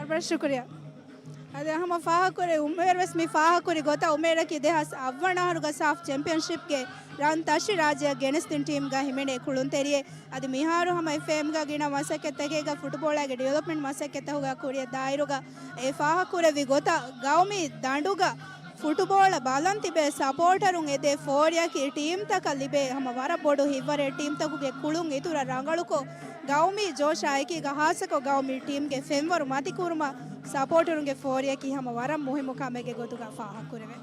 ވަރަށް ޝުކުރިއްޔާ. އަދި ހަމަ ފާހަގަކުރި އުމޭރު ވެސް މި ފާހަގަކުރި ގޮތަށް އުމޭރަކީ ދެހާސް އަށްވަނަ އަހަރުގަ ސާފް ޗެމްޕިއަންޝިޕްގެ ރަން ތަށި ރާއްޖެއަށް ގެނެސްދިން ޓީމްގަ ހިމެނޭ ކުޅުންތެރިއެއް. އަދި މިހާރު ހަމަ އެފްއޭއެމްގަ ގިނަ މަސައްކަތްތަކެއްގަ ފުޓުބޯޅައިގެ ޑިވެލޮޕްމަންޓް މަސައްކަތްތަކުގަ ކުރިއަށް ދާއިރުގަ އެ ފާހަގަކުރެއްވި ގޮތަށް ގައުމީ ދަނޑުގަ ފުޓުބޯޅަ ބަލަން ތިބޭ ސަޕޯޓަރުން އެދޭ ފޯރިއަކީ ޓީމްތަކަށް ލިބޭ ހަމަ ވަރަށް ބޮޑު ހިތްވަރެއް. ޓީމްތަކުގެ ކުޅުން އިތުރަށް ރަނގަޅުކޮށް، ގައުމީ ޖޯޝާ އެކީގަ ހާއްސަކޮށް ގައުމީ ޓީމްގެ ފެންވަރު މަތިކުރުމަށް ސަޕޯޓަރުންގެ ފޯރިއަކީ ހަމަ ވަރަށް މުހިއްމު ކަމެއްގެ ގޮތުގަ ފާހަގަކުރެވޭ.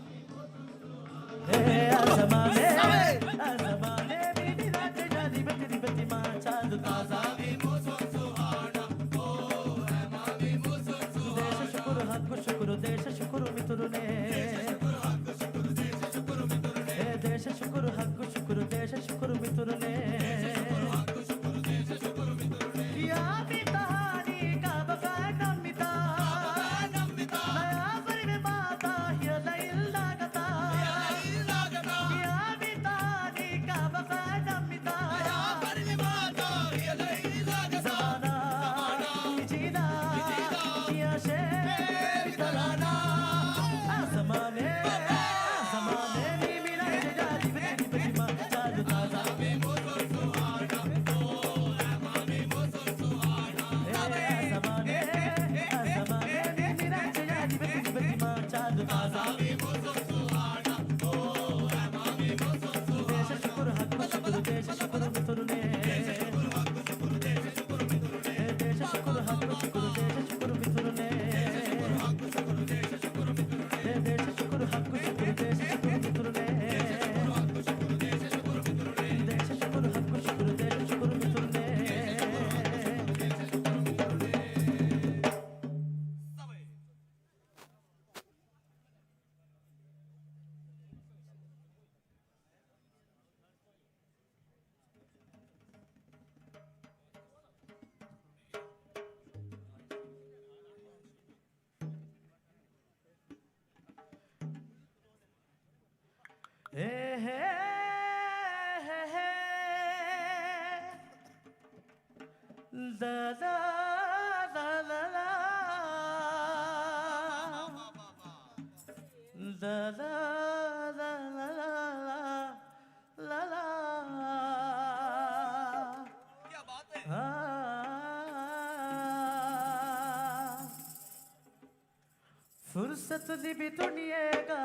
ފުރުސަތު ލިބި ދުނިޔޭގަ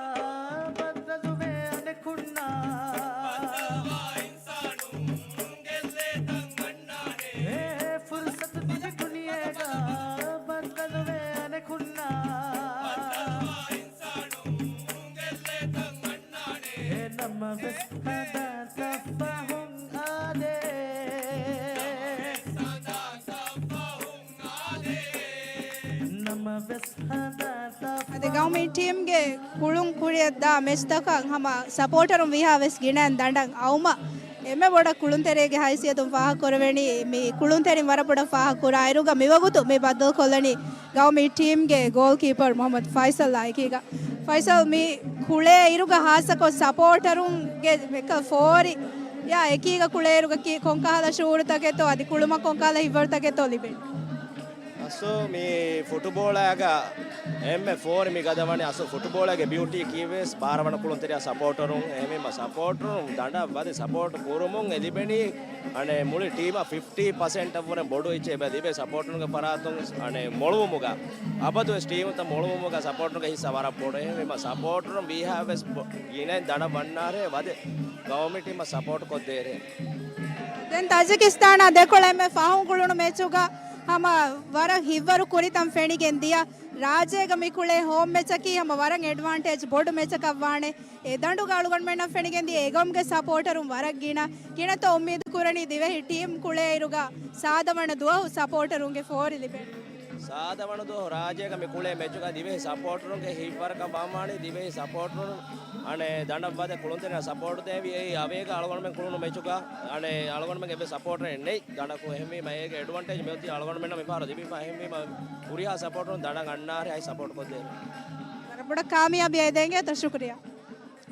ބައްދަލުވޭ އަނެކުންނާ. އޭ ފުރުސަތު ލިބި ދުނިޔޭގަ ބައްދަލުވޭ އަނެކުންނާ. އެ ނަމަވެސް ހަނދާންތައް ފަހުން އާދޭ. އަދި ގައުމީ ޓީމްގެ ކުޅުން ކުރިއަށްދާ މެޗްތަކަށް ހަމަ ސަޕޯޓަރުން ވީހާވެސް ގިނައިން ދަނޑަށް އައުމަށް އެންމެ ބޮޑަށް ކުޅުންތެރިއެއްގެ ހައިސިއްޔަތުން ފާހަގަކުރެވެނީ. މި ކުޅުންތެރިން ވަރަށް ބޮޑަށް ފާހަގަކުރާ އިރުގަ މިވަގުތު މި ބައްދަލުކޮށްލަނީ ގައުމީ ޓީމްގެ ގޯލްކީޕަރު މުޙައްމަދު ފައިސަލްއާ އެކީގަ. ފައިސަލް، މި ކުޅޭ އިރުގަ ހާއްސަކޮށް ސަޕޯޓަރުންގެ އެކަ ފޯރި އާ އެކީގަ ކުޅޭ އިރުގަ ކި-، ކޮންކަހަލަ ޝުޢޫރުތަކެއްތޯ އަދި ކުޅުމަށް ކޮންކަހަލަ ހިތްވަރުތަކެއްތޯ ލިބޭ؟ އަސްލު މި ފުޓުބޯޅައިގަ އެންމެ ފޯރި މި ގަދަވަނީ އަސްލު ފުޓުބޯޅައިގެ ބިއުޓީ ކީވެސް ބާރަ ވަނަ ކުޅުންތެރިޔާ ސަޕޯޓަރުން. އެހެންވީމަ ސަޕޯޓަރުން ދަނޑަށް ވަދެ ސަޕޯޓް ކުރުމުން އެ ލިބެނީ އަނެއް މުޅި ޓީމަށް ފިފްޓީ ޕަސެންޓަށްވުރެ ބޮޑު އެއްޗެއް އެބަ ލިބޭ ސަޕޯޓަރުންގެ ފަރާތުން. އަނެއް މޮޅުވުމުގަ އަބަދުވެސް ޓީމުތައް މޮޅުވުމުގަ ސަޕޯޓަރުންގެ ހިއްސާ ވަރަށް ބޮޑު. އެހެންވީމަ ސަޕޯޓަރުން ވީހާވެސް ބޮ-، ގިނައިން ދަނޑަށް ވަންނާރޭ ވަދެ ގައުމީ ޓީމަށް ސަޕޯޓް ކޮށްދޭރޭ. ދެން ތަޖިކިސްތާނާ ދެކޮޅަށް އެންމެ ފަހުން ކުޅުނު މެޗުގަ ހަމަ ވަރަށް ހިތްވަރު ކުރިތަން ފެނިގެން ދިޔަ. ރާއްޖޭގަ މި ކުޅޭ ހޯމް މެޗަކީ ހަމަ ވަރަށް އެޑްވާންޓޭޖް ބޮޑު މެޗަކަށް ވާނެ. އެ ދަނޑުގަ އަޅުގަނޑުމެންނަށް ފެނިގެން ދިޔަ އެ ގައުމުގެ ސަޕޯޓަރުން ވަރަށް ގިނަ. ގިނަތޯ އުއްމީދު ކުރަނީ ދިވެހި ޓީމް ކުޅޭއިރުގަ ސާދަވަނަ ދުވަހު ސަޕޯޓަރުންގެ ފޯރި ލިބޭނެ. ސާދަވަނަ ދުވަހު ރާއްޖޭގަ މި ކުޅޭ މެޗުގަ ދިވެހި ސަޕޯޓަރުންގެ ހިތްވަރަކަށް ވާންވާނީ ދިވެހި ސަޕޯޓަރުން އަނެއް ދަނޑަށް ވަދެ ކުޅުންތެރިންނަށް ސަޕޯޓް ދޭވި. އެއީ އަވޭގަ އަޅުގަނޑުމެން ކުޅުނު މެޗުގަ އަނެއް އަޅުގަނޑުމެން އެއްވެސް ސަޕޯޓަރެއް ނެތް ދަނޑަކު. އެހެންވީމަ އޭގެ އެޑްވާންޓޭޖް މިއޮތީ އަޅުގަނޑުމެންނަށް މިފަހަރު ލިބިފަ. އެހެންވީމަ ހުރިހާ ސަޕޯޓަރުން ދަނޑަށް އަންނާރޭ އައި ސަޕޯޓް ކޮށްދޭނެ. ވަރަށް ބޮޑަށް ކާމިޔާބީ އައި ދޭންގެ ތަ ޝުކުރިޔާ.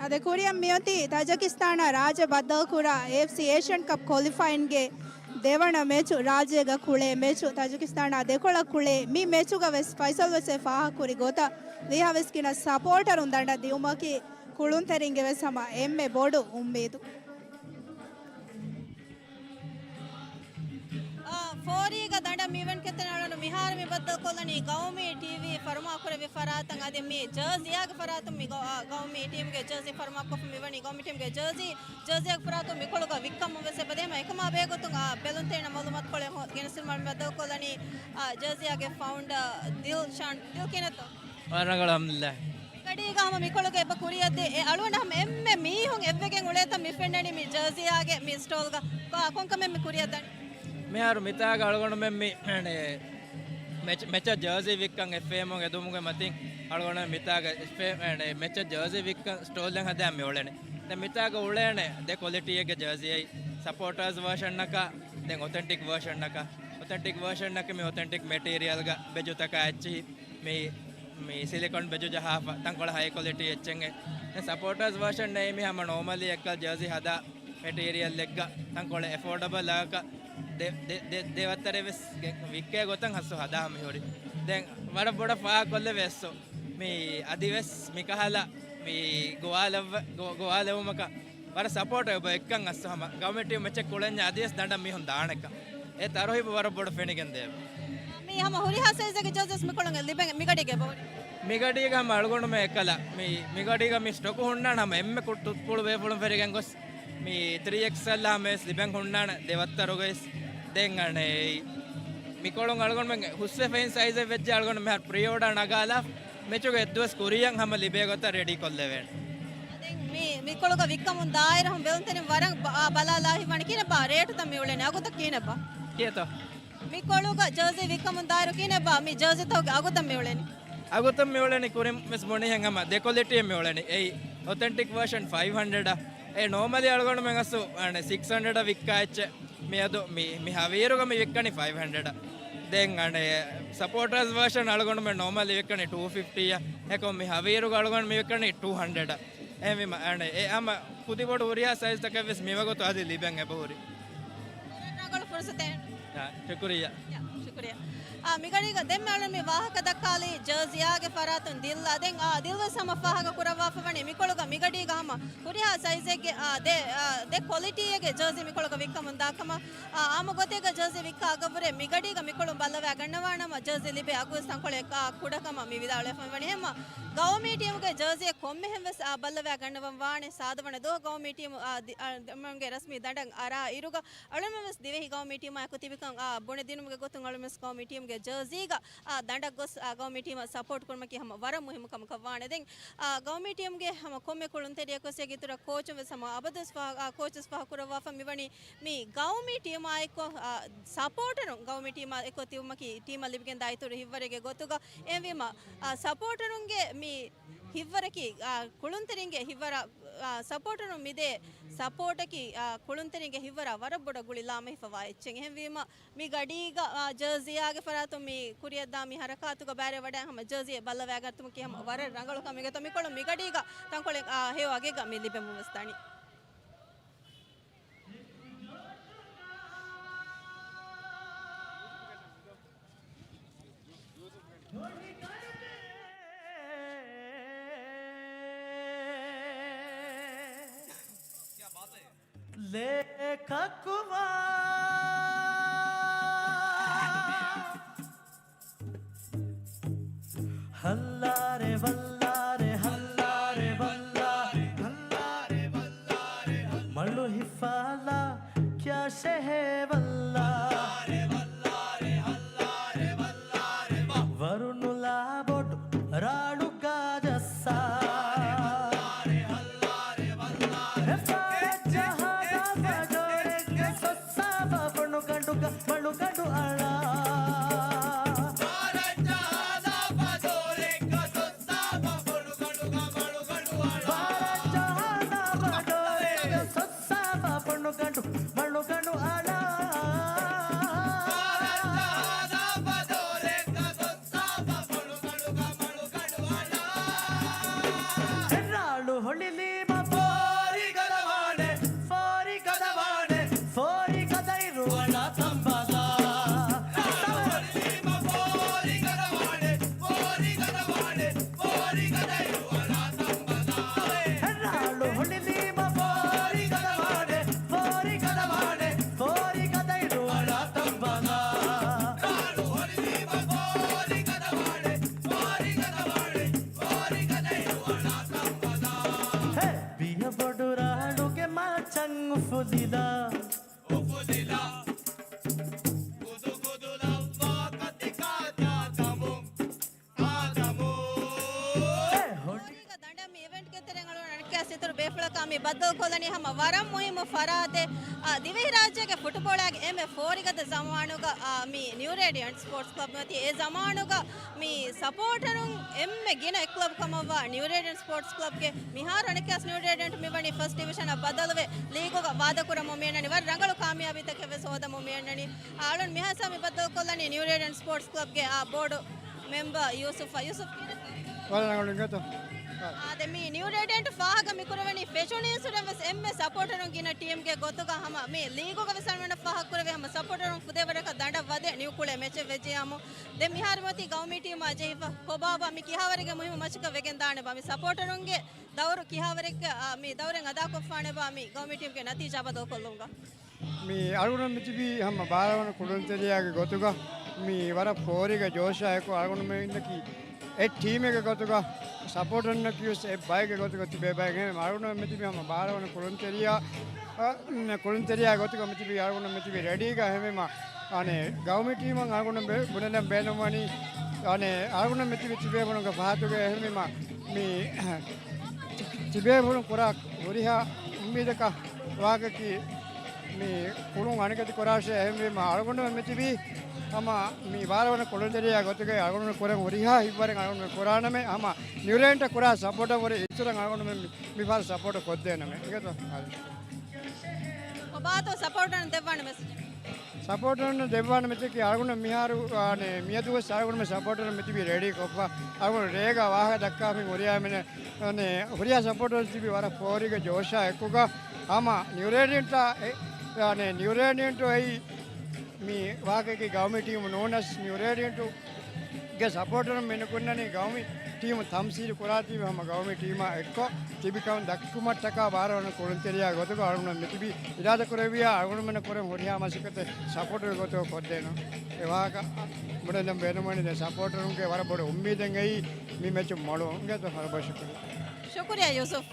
އާދެ، ކުރިއަށް މިއޮތީ ތަޖިކިސްތާނާ ރާއްޖެ ބައްދަލުކުރާ އޭއެފްސީ އޭޝިއަން ކަޕް ކޮލިފައިންގެ ދެވަނަ މެޗު، ރާއްޖޭގަ ކުޅޭ މެޗު. ތަޖިކިސްތާނާ ދެކޮޅަށް ކުޅޭ މި މެޗުގަ ވެސް ފައިސަލް ވެސް އެ ފާހަގަކުރި ގޮތަށް ވީހާވެސް ގިނަ ސަޕޯޓަރުން ދަނޑަށް ދިއުމަކީ ކުޅުންތެރިންގެ ވެސް ހަމަ އެންމެ ބޮޑު އުއްމީދު. އާ، ފޯރީގަ ދަނޑަށް މިވެން ކެތެން އަޅުނު މިހާރު މި ބައްދަލުކޮށްލަނީ ގައުމީ ޓީވީ ފަރުމާކުރެއްވި ފަރާތަށް. އަދި މި ޖާޒިޔާގެ ފަރާތުން މި ގަ-، އާ، ގައުމީ ޓީމްގެ ޖާޒި ފަރުމާކޮށްފަ މިވަނީ ގައުމީ ޓީމްގެ ޖާޒި، ޖާޒިޔާގެ ފަރާތުން މިކޮޅުގަ ވިއްކަމުން ވެސް އެބަދޭ ހަމަ އެކަމާ ބެހޭގޮތުން، އާ، ބެލުންތެރިންނަށް މައުލޫމާތުކޮޅެއް ހޯ-، ގެނެސްދިނުމަށް މި ބައްދަލުކޮށްލަނީ، އާ، ޖާޒިޔާގެ ފައުންޑަރ ދިލްޝާން. ދިލް ކިހިނެއްތޯ؟ ވަރަށް ރަނގަޅު އަލްހަމްދުލިއްލާހް. މިގަޑީގަ ހަމަ މިކޮޅުގަ އެބަ ކުރިއަށްދޭ، އެ އަޅުގަނޑަށް ހަމަ އެންމެ މީހުން އެއްވެގެން އުޅޭތަން މި ފެންނަނީ މި ޖާޒިޔާގެ މި ސްޓޯލްގަ. ކޮ-، ކޮންކަމެއް މި ކުރިއަށްދަނީ؟ މިހާރު މިތާގަ އަޅުގަނޑުމެން މި، އަނެ، މެޗް-، މެޗަށް ޖާޒީ ވިއްކަން އެފްއޭއެމުން އެދުމުގެ މަތިން އަޅުގަނޑުމެން މިތާގަ އެފްއޭ-، އަނެ، މެޗަށް ޖާޒީ ވިއްކަން ސްޓޯލްއެއް ހަދާ މި އުޅެނީ. ދެން މިތާގަ އުޅޭނެ ދެ ކޮލިޓީއެއްގެ ޖާޒީ އައި، ސަޕޯޓާސް ވާޝަންއަކާ، ދެން އޮތެންޓިކް ވާޝަންއަކާ. އޮތެންޓިކް ވާޝަންއަކީ މި އޮތެންޓިކް މެޓީރިއަލްގަ ބެޖުތަކާ އެއްޗިހި. މި، މި ސިލިކޮން ބެޖު ޖަހާފަ ތަންކޮޅެއް ހައި ކޮލިޓީ އެއްޗެއް. ދެން ސަޕޯޓާސް ވާޝަން ނޭ މި ހަމަ ނޯމަލީ އެއްކަލަ ޖާޒީ ހަދާ މެޓީރިއަލްއެއްގަ ތަންކޮޅެއް އެފޯޑަބަލް އަކަ ދެ، ދެ، ދެ، ދެ ވައްތަރެއް ވެސް ގެ-، ވިއްކޭ ގޮތަށް ހައްސު ހަދާ މިހުރި. ދެން ވަރަށް ބޮޑަށް ފާހަގަކޮށްލެވޭ އަސްސު. މި އަދިވެސް މިކަހަލަ މި ގޮވާލައްވަ-، ގޮ-، ގޮވާލެވުމަކަށް ވަރަށް ސަޕޯޓް އެބަ އެއްކަން އަސްސު ހަމަ ގައުމީ ޓީމް މެޗެއް ކުޅެންޏާ އަދިވެސް ދަނޑަށް މީހުން ދާނެކަން. އެ ތަރުހީބު ވަރަށް ބޮޑަށް ފެނިގެން ދޭ. މީ ހަމަ ހުރިހާ ސައިޒެއްގެ ޖާޒީސް މިކޮޅުން ލިބެން މިގަޑީގަ އެބަހުރި. މިގަޑީގަ ހަމަ އަޅުގަނޑުމެން އެކަލަ މި، މިގަޑީގަ މި ސްޓޮކު ހުންނާނެ ހަމަ އެންމެ ކު-، ތު-، ކުޅު ބޭފުޅުން ފެރިގެން ގޮސް މި ތްރީ އެކްސްއެލް ހަމަ ވެސް ލިބެން ހުންނާނެ ދެ ވައްތަރުގައި ވެސް. ދެން އަނެއް މިކޮޅުން އަޅުގަނޑުމެން ހުސްވެފައިން ސައިޒެއް ވެއްޖެ އަޅުގަނޑު މިހާރު ޕްރީ އޯޑާ ނަގާލާ މެޗުގެ އެއްދުވަސް ކުރިއަށް ހަމަ ލިބޭ ގޮތަށް ރެޑީ ކޮށްލެވޭނެ. ދެން މި، މިކޮޅުގަ ވިއްކަމުން ދާއިރު ހަމަ ބެލުންތެރިން ވަރަށް ބަ-، އާ، ބަލާލާ ހިތްވާނެ ކިހިނެއްބާ ރޭޓުތައް މި އުޅެނީ އަގުތައް ކިހިނެއްބާ؟ ކިއެތޯ؟ މިކޮޅުގަ ޖާޒީ ވިއްކަމުން ދާއިރު ކިހިނެއްބާ މި ޖާޒީތަކުގެ އަގުތައް މި އުޅެނީ؟ އަގުތައް މި އުޅެނީ ކުރިން ވެސް ބުނިހެން ހަމަ ދެ ކޮލިޓީއެއް މި އުޅެނީ. އެއީ އޮތެންޓިކް ވާޝަން ފައިވް ހަންޑްރެޑް. އެ ނޯމަލީ އަޅުގަނޑުމެން އަސްލު އަނެއް ސިކްސް ހަންޑްރެޑް ވިއްކާ އެއްޗެއް. މިއަދު މި، މި ހަވީރުގަ މި ވިއްކަނީ ފައިވް ހަންޑްރެޑް. ދެން އަނެއް ސަޕޯޓާސް ވާޝަން އަޅުގަނޑުމެން ނޯމަލީ ވިއްކަނީ ޓޫ ފިފްޓީއަށް. އެކަމް މި ހަވީރުގަ އަޅުގަނޑު މި ވިއްކަނީ ޓޫ ހަންޑްރެޑް. އެހެންވީމަ އަނެއް އެ ހަމަ ކުދިބޮޑު ހުރިހާ ސައިޒްތަކެއް ވެސް މިވަގުތު އަދި ލިބެން އެބަހުރި. ރަނގަޅު ފުރުސަތެއް. އާ، ޝުކުރިއްޔާ. ޔާ، ޝުކުރިއްޔާ. އާ، މިގަޑީގަ ދެންމެ އަޅުން މި ވާހަކަ ދައްކާލީ ޖާޒިޔާގެ ފަރާތުން ދިލްއާ. ދެން، އާ، ދިލްވެސް ހަމަ ފާހަގަ ކުރައްވާފަ ވަނީ މިކޮޅުގަ މިގަޑީގަ ހަމަ ހުރިހާ ސައިޒެއްގެ، އާ، ދެ، އާ، ދެ ކޮލިޓީއެއްގެ ޖާޒީ މިކޮޅުގަ ވިއްކަމުން ދާ ކަމަށް. އާ، އާއްމު ގޮތެއްގަ ޖާޒީ ވިއްކާ އަގަށްވުރެ މިގަޑީގަ މިކޮޅުން ބައްލަވާ ގަންނަވާނަމަ ޖާޒީ ލިބޭ އަގުވެސް ތަންކޮޅެއް، އާ، ކުޑަކަމަށް މި ވިދާޅުވެފަ ވަނީ. ހަމަ ގައުމީ ޓީމުގެ ޖާޒީއެއް ކޮންމެހެން ވެސް، އާ، ބައްލަވާ ގަންނަވަން ވާނެ ސާދަވަނަ ދުވަހު ގައުމީ ޓީމު، އާ، ދި-، އާ، ދެމުންގެ ރަސްމީ ދަނޑަށް އަރާ އިރުގަ އަޅުމެން ވެސް ދިވެހި ގައުމީ ޓީމާ އެކު ތިބިކަން، އާ، ބުނެދިނުމުގެ ގޮތުން އަޅުމެން ވެސް ގައުމީ ޓީމުގެ ޖާޒީގަ، އާ، ދަނޑަށް ގޮސް، އާ، ގައުމީ ޓީމަށް ސަޕޯޓް ކުރުމަކީ ހަމަ ވަރަށް މުހިއްމު ކަމަކަށް ވާނެ. ދެން، އާ، ގައުމީ ޓީމުގެ ހަމަ ކޮންމެ ކުޅުންތެރިޔަކު ވެސް އޭގެ އިތުރަށް ކޯޗުން ވެސް ހަމަ އަބަދުވެސް ފާ-، އާ، ކޯޗު ވެސް ފާހަގަ ކުރައްވާފަ މިވަނީ މި ގައުމީ ޓީމާ އެއްކޮށް، އާ، ސަޕޯޓަރުން ގައުމީ ޓީމާ އެއްކޮށް ތިބުމަކީ ޓީމަށް ލިބިގެންދާ އިތުރު ހިތްވަރެއްގެ ގޮތުގަ. އެހެންވީމަ، އާ، ސަޕޯޓަރުންގެ މި ހިތްވަރަކީ، އާ، ކުޅުންތެރިންގެ ހިތްވަރަށް، އާ، ސަޕޯޓަރުން މިދޭ ސަޕޯޓަކީ، އާ، ކުޅުންތެރިންގެ ހިތްވަރަށް ވަރަށް ބޮޑަށް ގުޅި ލާމެހިފަވާ އެއްޗެއް. އެހެންވީމަ، މި ގަޑީގަ، އާ، ޖާޒިޔާގެ ފަރާތުން މި ކުރިއަށްދާ މި ހަރަކާތުގަ ބައިވެރިވެވަޑައި ހަމަ ޖާޒިޔާ ބައްލަވާގަތުމަކީ ހަމަ ވަރަށް ރަނގަޅު ކަމެއް. މިކޮޅު މިގަޑީގަ ތަންކޮޅެއް، އާ، ހެޔޮ އަގެއްގަ މި ލިބެމުން ވެސް ދަނީ. ކަކުވާ. ހައްލާރެ ވައްލާރެ، ހައްލާރެ ވައްލާރެ، ހައްލާރެ ވައްލާރެ، މަޅު ހިފާލާ ކިޔާށެހޭ ވައްލާ. ވަރުނުލާ ބޮޑު ރާޅުގާ ޖައްސާ. ފާރައްޖަހާލާ ފަޖޯރެއްގަ ސޮއްސާފަ ބޮނުގަނޑުގަ މަޅުގަނޑު އަޅާ. ފާރައްޖަހާލާ ފަޖޯރެއްގަ ސޮއްސާފަ ބޮނުގަނޑު މަޅުގަނޑު އަޅާ. ރާޅު ހޮޅިލީމަ ފޯރި ގަދަވާނެ، ފޯރި ގަދަވާނެ، ފޯރި ގަދައިރު އަޅާ ތަނބަލާ. ރާޅު ހޮޅިލީމަ ފޯރި ގަދަވާނެ، ފޯރި ގަދަވާނެ، ފޯރި ގަދައިރު އަޅާ ތަނބަލާ. ރާޅު ހޮޅިލީމަ ފޯރި ގަދަވާނެ، ފޯރި ގަދަވާނެ، ފޯރި ގަދައިރު އަޅާ ތަނބަލާ. ރާޅު ހޮޅިލީމަ ފޯރި ގަދަވާނެ، ފޯރި ގަދަވާނެ، ފޯރި ގަދައިރު އަޅާ ތަނބަލާ. ހޭ! ބިޔަ ބޮޑު ރާޅުގެ މާޗަށް އުފުލިލާ. އުފުލިލާ. ގުދުގުދު ލައްވާ ކަތިކާ ތާ ކަމުން. ފޯރިގަދަ ދަނޑަށް މި އިވެންޓްގެ ތެރެއިން އަޅުގަނޑު އަނެއްކާވެސް އިތުރު ބޭފުޅަކާ މި ބައްދަލުކޮށްލަނީ ހަމަ ވަރަށް މުހިއްމު ފަރާތެއް. އާ، ދިވެހިރާއްޖޭގެ ފުޓުބޯޅައިގެ އެންމެ ފޯރިގަދަ ޒަމާނުގަ، އާ، މި ނިއު ރޭޑިއަންޓް ސްޕޯޓްސް ކްލަބް މިއޮތީ. އެ ޒަމާނުގަ މި ސަޕޯޓަރުން އެންމެ ގިނަ އެއް ކްލަބް ކަމަށްވާ ނިއު ރޭޑިއަންޓް ސްޕޯޓްސް ކްލަބްގެ މިހާރު އަނެއްކާވެސް ނިއު ރޭޑިއަންޓް މިވަނީ ފަސްޓް ޑިވިޝަނަށް ބަދަލުވެ ލީގުގަ ވާދަކުރަމުން މިއަންނަނީ. ވަރަށް ރަނގަޅު ކާމިޔާބީތަކެއް ވެސް ހޯދަމުން މިއަންނަނީ. އަޅުން މިހާ ސާ މި ބައްދަލުކޮށްލަނީ ނިއު ރޭޑިއަންޓް ސްޕޯޓްސް ކްލަބްގެ އާ ބޯޑު މެމްބަރ ޔޫސުފް. ޔޫސުފް ކީރިތި؟ ވަރަށް ރަނގަޅު އިނގޭތޯ. އާ، ދެ މި ނިއު ރޭޑިއަންޓް ފާހަގަ މި ކުރެވެނީ ފެށުނީއްސުރެން ވެސް އެންމެ ސަޕޯޓަރުން ގިނަ ޓީމްގެ ގޮތުގަ ހަމަ މި ލީގުގަ ވެސް އަޅުގަނޑަށް ފާހަގަ ކުރެވޭ ހަމަ ސަޕޯޓަރުން ފުދޭވަރަކަށް ދަނޑަށް ވަދެ ނިއުކުޅޭ މެޗެއް ވެއްޖެޔާމު. ދެ މިހާރު މިއޮތީ ގައުމީ ޓީމާ ޖެހިފަ ކޮބާބާ މި ކިހާވަރެއްގެ މުހިއްމު މަޗަކަށް ވެގެން ދާނެބާ؟ މި ސަޕޯޓަރުންގެ ދައުރު ކިހާވަރެއްގަ، އާ، މި ދައުރެއް އަދާކޮށްފާނެބާ މި ގައުމީ ޓީމްގެ ނަތީޖާ ބަދަލުކޮށްލުމުގަ؟ މި އަޅުގަނޑު މިތިބީ ހަމަ ބާރަ ވަނަ ކުޅުންތެރިޔާގެ ގޮތުގަ މި ވަރަށް ފޯރިގަ ޖޯޝާއެކު އަޅުގަނޑުމެން އިންނަކީ އެއް ޓީމެއްގެ ގޮތުގަ ސަޕޯޓަރުންނަކީ ވެސް އެއް ބައެއްގެ ގޮތުގަ ތިބޭ ބައެއް. އެހެން އަޅުގަނޑު މިތިބީ ހަމަ ބާރަ ވަނަ ކުޅުންތެރިޔާ، އަ، ކުޅުންތެރިޔާ ގޮތުގަ މިތިބީ އަޅުގަނޑު މިތިބީ ރެޑީގަ. އެހެންވީމަ އަނެއް ގައުމީ ޓީމަށް އަޅުގަނޑު ބެ-، ބުނެލަން ބޭނުންވަނީ އަނެއް އަޅުގަނޑު މިތިބީ ތިބޭފުޅުންގެ ފަހަތުގަ. އެހެންވީމަ މި ތިބޭފުޅުން ކުރާ ހުރިހާ އުއްމީދަކަށް ވާގަކީ މި ކުޅުން އަނިކަތި ކުރާށޭ. އެހެންވީމަ އަޅުގަނޑުމެން މިތިބީ ހަމަ މި ބާރަ ވަނަ ކުޅުންތެރިޔާ ގޮތުގައި އަޅުގަނޑު ކުރަން ހުރިހާ ހިތްވަރެއް އަޅުގަނޑު ކުރާނަމޭ، ހަމަ ނިއުރޭޑިއަންޓަށް ކުރާ ސަޕޯޓަށް ވުރެ އިތުރަށް އަޅުގަނޑުމެން މި، މި ފަހަރު ސަޕޯޓަށް ކޮށްދޭނަމޭ. އިނގޭތޯ؟ ކޮބާތޯ ސަޕޯޓަރުން ދެއްވާނެ މެސެޖެއް؟ ސަޕޯޓަރުން ދެއްވާނެ މެސެޖަކީ އަޅުގަނޑު މިހާރު، އާނެ، މިއަދުވެސް އަޅުގަނޑުމެ ސަޕޯޓަރުން މިތިބީ ރެޑީ ކޮށްފަ. އަޅުގަނޑު ރޭގަ ވާހަކަ ދައްކާފިން ހުރިހާ މިނެ އަނެއް ހުރިހާ ސަޕޯޓަރުން ތިބި ވަރަށް ފޯރިގަ ޖޯޝާ އެކުގަ ހަމަ ނިއުރޭޑިއަންޓާ އެ، އަނެއް ނިއުރޭޑިއަންޓު އެއީ މި ވާހަކައަކީ ގައުމީ ޓީމު ނޫނަސް ނިއުރޭޑިއަންޓުގެ ސަޕޯޓަރުން މި ނުކުންނަނީ ގައުމީ ޓީމު ތަމްސީލު ކުރާތީވެ ހަމަ ގައުމީ ޓީމާ އެއްކޮށް ތިބިކަން ދައްކުމަށްޓަކާ ބާރަ ވަނަ ކުޅުންތެރިޔާ ގޮތުގަ އަޅުގަނޑު މިތިބީ އިރާދަކުރެއްވިޔާ އަޅުގަނޑުމެންނަށް ކުރަން ހުރިހާ މަސައްކަތެއް ސަޕޯޓަރު ގޮތުގަ ކޮށްދޭނަން. އެ ވާހަކަ ބުނެލަން ބޭނުންވަނީ ދެ ސަޕޯޓަރުންގެ ވަރަށް ބޮޑު އުއްމީދެއް އެއީ މި މެޗު މޮޅު އިނގޭތޯ. ވަރަށް ބޮޑަށް ޝުކުރިއްޔާ. ޝުކުރިއްޔާ ޔޫސުފް.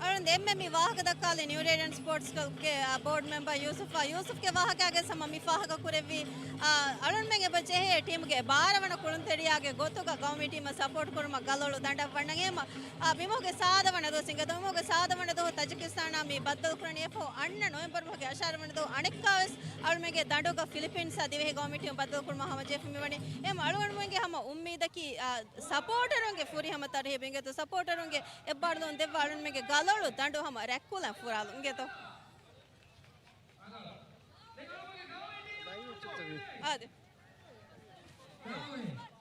އަޅުން ދެންމެ މި ވާހަކަ ދައްކާލި ނިއުރޭޑިއަންޓް ސްޕޯޓްސް ކްލަބްގެ، އާ، ބޯޑް މެމްބަރ ޔޫސުފްއާ، ޔޫސުފްގެ ވާހަކާގެ ހަމަ މި ފާހަގަ ކުރެއްވީ، އާ، އަޅުންމެން އެބަ ޖެހޭ ޓީމުގެ ބާރަ ވަނަ ކުޅުންތެރިޔާގެ ގޮތުގަ ގައުމީ ޓީމަށް ސަޕޯޓް ކުރުމަށް ގަލޮޅު ދަނޑަށް ވަންނަން. އެހެންމަ، އާ، މިމަހުގެ ސާދަ ވަނަ ދުވަސް އިނގޭތޯ، މިމަހުގެ ސާދަ ވަނަ ދުވަހު ތަޖިކިސްތާނާ މި ބައްދަލު ކުރަނީ. އެފަހު އަންނަ ނޮވެމްބަރު މަހުގެ އަށާރަ ވަނަ ދުވަހު އަނެއްކާވެސް އަޅުމެންގެ ދަނޑުގަ ފިލިޕީންސްއާ ދިވެހި ގައުމީ ޓީމު ބައްދަލު ކުރުމަށް ހަމަޖެހިފަ މިވަނީ. އެހެންމަ އަޅުގަނޑުމެންގެ ހަމަ އުއްމީދަކީ، އާ، ސަޕޯޓަރުންގެ ފުރިހަމަ ތަރުހީބު އިނގޭތޯ، ސަޕޯޓަރުންގެ އެއްބާރުލުން ދެއްވާ އަޅުންމެންގެ ގަލޮޅު ދަނޑު ހަމަ ރަތްކުލަން ފުރާލުން އިނގޭތޯ. އާދެ.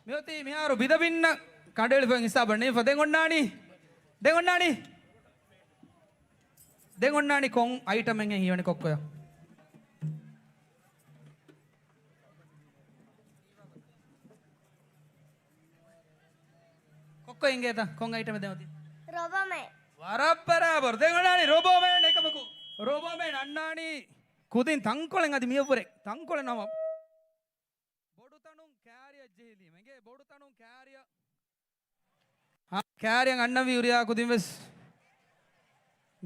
މިއޮތީ މިހާރު ބިދަ ބިންނަ ކަނޑައެޅިފައި ހިސާބަށް ނޭނގިފަ. ދެން އޮންނާނީ، ދެން އޮންނާނީ، ދެން އޮންނާނީ ކޮން އައިޓަމެއްހެން ހީވަނީ ކޮއްކޮޔަށް؟ ކޮއްކޮ އިނގޭތަ؟ ކޮން އައިޓަމެއް ދެން އޮތީ؟ ރޮބޯމެ. ވަރަށް ބަރާބަރު. ދެން އޮންނާނީ ރޮބޯމެ އެކަމަކު. ރޯބޯމޭން އަންނާނީ ކުދިން ތަންކޮޅެއް އަދި މިއަށްވުރެ ތަންކޮޅެއް ނަމަ. ބޮޑުތަނުން ކާރިއަށް ޖެހިލީމަ. އިނގޭ ބޮޑުތަނުން ކާރިއަށް. އާ، ކާރިއަށް އަންނަންވީ ހުރިހާ ކުދިން ވެސް.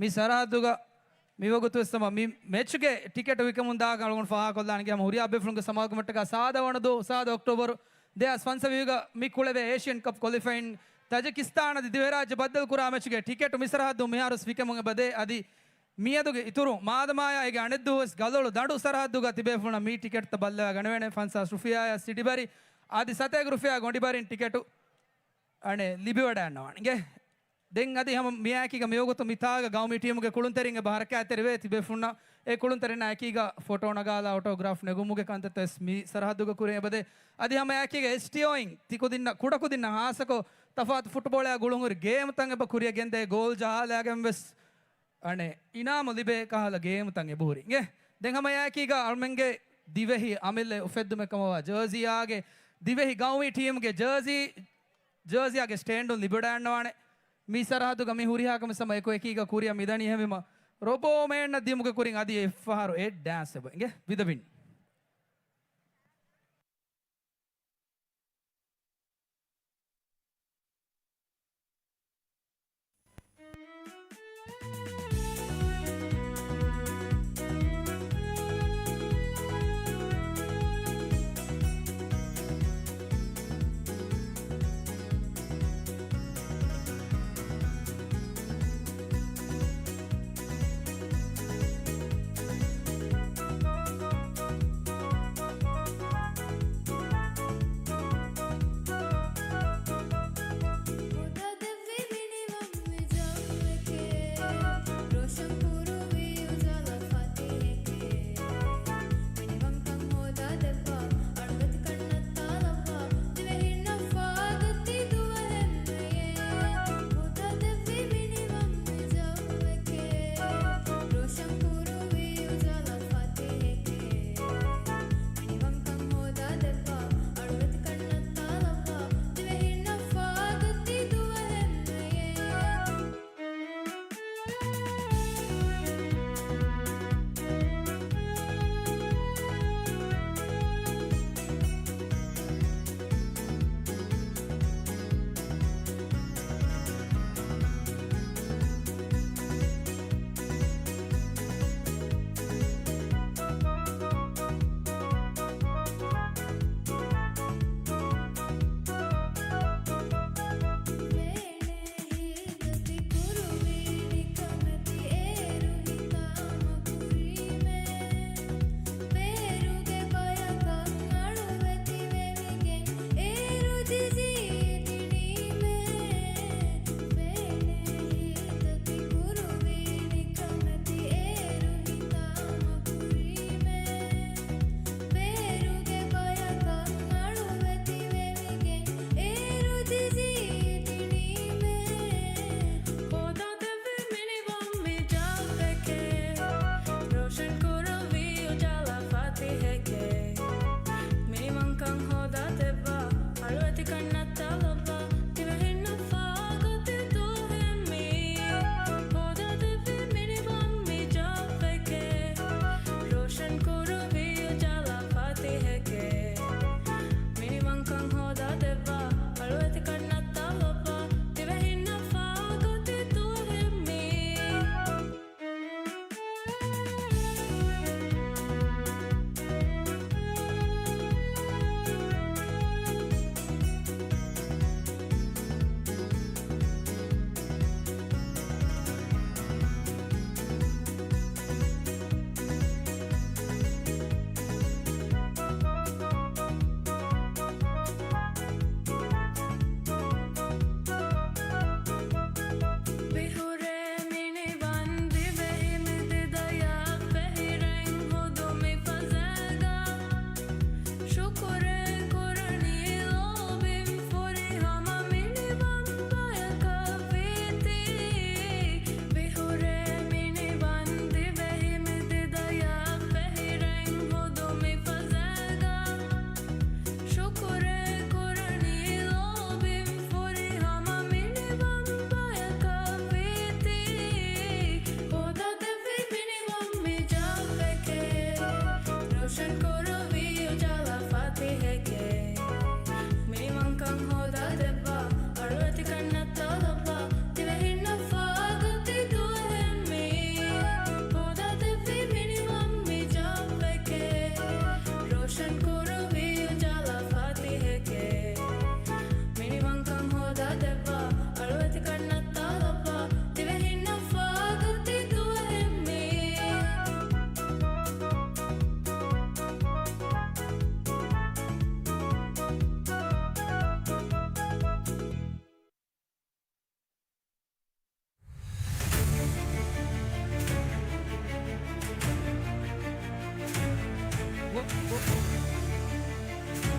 މި ސަރަހައްދުގަ މިވަގުތު ވެސް ތަމަ މި މެޗުގެ ޓިކެޓު ވިކަމުން ދާ އަޅުގަނޑު ފާހަގަކޮށްލާނެ ހަމަ ހުރިހާ ބޭފުޅުންގެ ސަމާލުކަމަށްޓަކާ ސާދަ ވަނަ ދުވަހު ސާދަ އޮކްޓޯބަރު ދެހާސް ފަންސަވީހުގަ މި ކުޅެވޭ އޭޝިއަން ކަޕް ކޮލިފައިން ތަޖިކިސްތާން އަދި ދިވެހިރާއްޖެ ބައްދަލުކުރާ މެޗުގެ ޓިކެޓު މި ސަރަހައްދު މިހާރުވެސް ވިކަމުން އެބަދޭ. އަދި މިއަދުގެ އިތުރު މާދަމާޔާ އޭގެ އަނެއްދުވަހުވެސް ގަލޮޅު ދަނޑު ސަރަހައްދުގަ ތިބޭފުޅުންނަށް މި ޓިކެޓްތައް ބައްލަވާ ގަނެވޭނެ. ފަންސާސް ރުފިޔާއާ ސިޑި ބަރި އަދި ސަތޭކަ ރުފިޔާ ގޮނޑި ބަރިން ޓިކެޓު އަނެއް ލިބިވަޑައިގަންނަވާނެ. އިނގޭ؟ ދެން އަދި ހަމަ މިއާއެކީގަ މިވަގުތު މިތާގަ ގައުމީ ޓީމުގެ ކުޅުންތެރިން އެބަ ހަރަކާތްތެރިވޭ. ތިބޭފުޅުންނަށް އެ ކުޅުންތެރިންނާ އެކީގަ ފޮޓޯ ނަގާލާ އޮޓޯގްރާފް ނެގުމުގެ ކަންތައްތައް ވެސް މި ސަރަހައްދުގެ ކުރިން އެބަދޭ. އަދި ހަމަ އެއާއެކީގަ އެސްޓީއޯއިން ތި ކުދިންނަށް ކުޑަކުދިންނަށް ހާއްސަކޮށް ތަފާތު ފުޓްބޯޅައާ ގުޅުންހުރި ގޭމްތައް އެބަ ކުރިއަށް ގެންދޭ ގޯލް ޖަހާލާގެން ވެސް އަނެއް އިނާމު ލިބޭ ކަހަލަ ގޭމްތައް އެބަހުރި. އިނގޭ؟ ދެން ހަމަ އެއާއެކީގަ އަޅުމެންގެ ދިވެހި އަމިއްލަ އުފެއްދުމެއް ކަމަށްވާ ޖާޒީއާގެ ދިވެހި ގައުމީ ޓީމުގެ ޖާޒީ، ޖާޒީއާގެ ސްޓޭންޑުން ލިބިވަޑައިގަންނަވާނެ. މި ސަރަހައްދުގަ މި ހުރިހާ ކަމެއް ހަމަ އެކު އެކީގަ ކުރިއަށް މިދަނީ ހެވީމަ ރޯބޯމޭންއަށް ދިއުމުގެ ކުރިން އަދި އެއްފަހަރު އެއް ޑާންސް އެބަ. އިނގޭ؟ ވިދަވިން.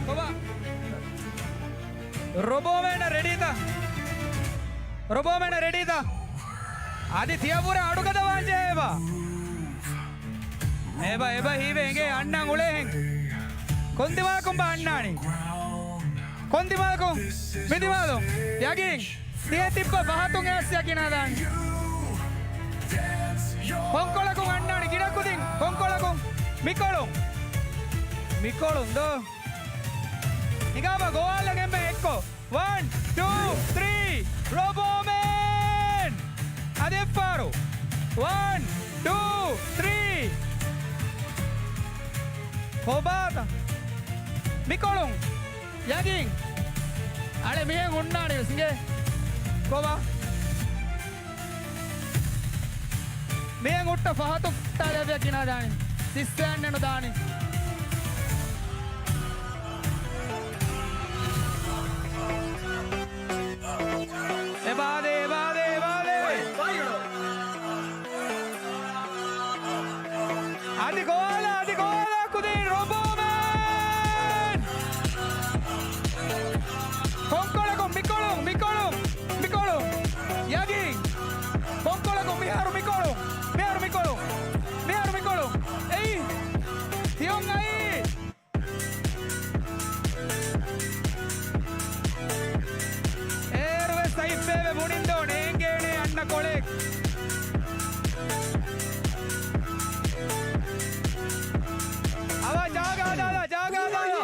ކޮބާ؟ ރޮބޯމޭނަށް ރެޑީތަ؟ ރޮބޯމޭނަށް ރެޑީތަ؟ އަދި ތިޔަބުރަ އަޑުގަދަވާން ޖެހޭ އެބަ. އެބަ، އެބަ ހީވޭ އިނގޭ އަންނަން އުޅޭހެން. ކޮންދިމާލަކުން ބާ އަންނާނީ؟ ކޮންދިމާލަކުން؟ މިދިމާލުން. ޔަގީން. ތިޔަ ތިއްބަ ފަހަތުން އެއަސް ޔަގީނާ ދާނީ. ކޮންކޮޅަކުން އަންނާނީ ގިނަ ކުދިން، ކޮންކޮޅަކުން؟ މިކޮޅުން. މިކޮޅުން ދޯ. ހިނގާބަ ގޮވާލަން އެންމެ އެއްކޮށް. ވަން، ޓޫ، ތްރީ، ރޮބޯމޭން! އަދި އެއްފަހަރު. ވަން، ޓޫ، ތްރީ. ކޮބާތަ؟ މިކޮޅުން. ޔަގީން. އަޅެ މިހެން ހުންނާނީ ވެސް އިނގޭ. ކޮބާ؟ މިހެން ހުއްޓަ ފަހަތު ކައްޓާލެއްވިޔަ ކިނާ ދާނީ. ސިއްސައެއް ނެނު ދާނީ. އެބާދޭ، އެބާދޭ، އެބާދޭ. އަދި ގޮވާލާ، އަދި ގޮވާލާ ކުދިން ރޮބޯމޭން! ކޮންކޮޅަކުން މިކޮޅުން، މިކޮޅުން، މިކޮޅުން. ޔަގީން. ކޮންކޮޅަކުން މިހާރު މިކޮޅުން، މިހާރު މިކޮޅުން، މިހާރު މިކޮޅުން. އެއީ. ތިޔޮން އައީ. އޭރުވެސް އައިފޭވެ ބުނިންދޯ ނޭނގޭނެ އަންނަ ކޮޅެއް. އަވަ ޖާގަ ހަދާލާ، ޖާގަ ހަދާލާ.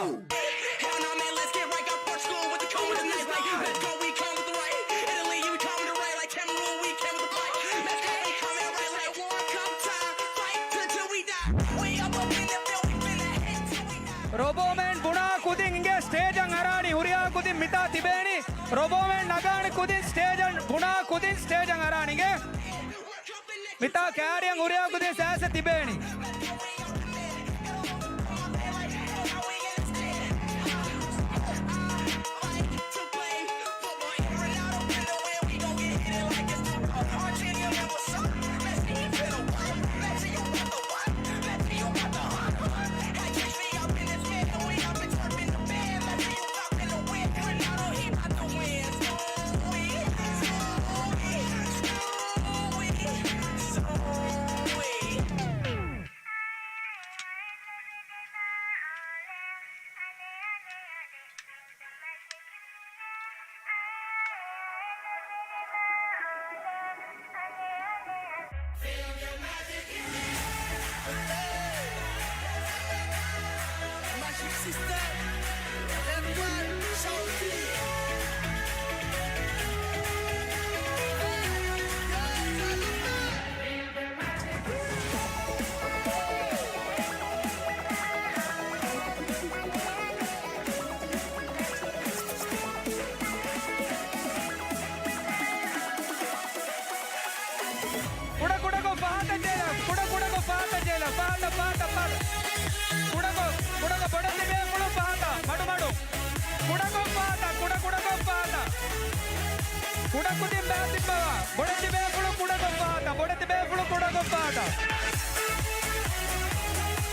ރޮބޯމޭން ބުނާ ކުދިން އިނގޭ ސްޓޭޖަށް އަރާނީ ހުރިހާ ކުދިން މިތާ ތިބޭނީ. ރޮބޯމޭން ނަގާނެ ކުދިން ސްޓޭޖަށް ބުނާ ކުދިން ސްޓޭޖަށް އަރާނީ އިނގޭ. މިތާ ކާރިއަށް ހުރިހާ ކުދިން ސައިސް ތިބޭނީ. ކުޑަ ކުޑަކޮށް ފަހަތަށް ޖެހިލާ، ކުޑަ ކުޑަކޮށް ފަހަތަށް ޖެހިލާ، ފަހަތަށް، ފަހަތަށް، ފަހަތަށް. ކުޑަކޮށް، ކުޑަކޮށް ބޮޑެތި ބޭފުޅުން ފަހަތަށް، މަޑު، މަޑު. ކުޑަކޮށް ފަހަތަށް، ކުޑަ ކުޑަކޮށް ފަހަތަށް. ކުޑަ ކުދިން ބާތިއްބަވާ، ބޮޑެތި ބޭފުޅުން ކުޑަކޮށް ފަހަތަށް، ބޮޑެތި ބޭފުޅުން ކުޑަކޮށް ފަހަތަށް.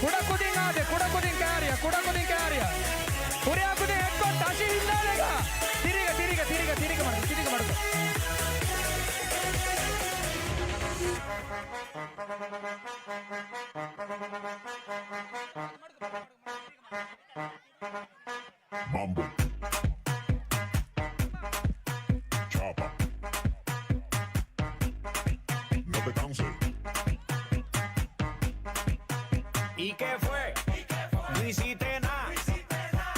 ކުޑަ ކުދިން އާދެ، ކުޑަ ކުދިން ކާރިއަށް، ކުޑަ ކުދިން ކާރިއަށް. ހުރިހާ ކުދިން އެއްކޮށް ތަށި ހިންނާލޭގާ. ތިރީގަ، ތިރީގަ، ތިރީގަ، ތިރީގަ މަޑު، ތިރީގަ މަޑު. Mambo. Chapa. No te canses. ¿Y qué fue? No hiciste nada.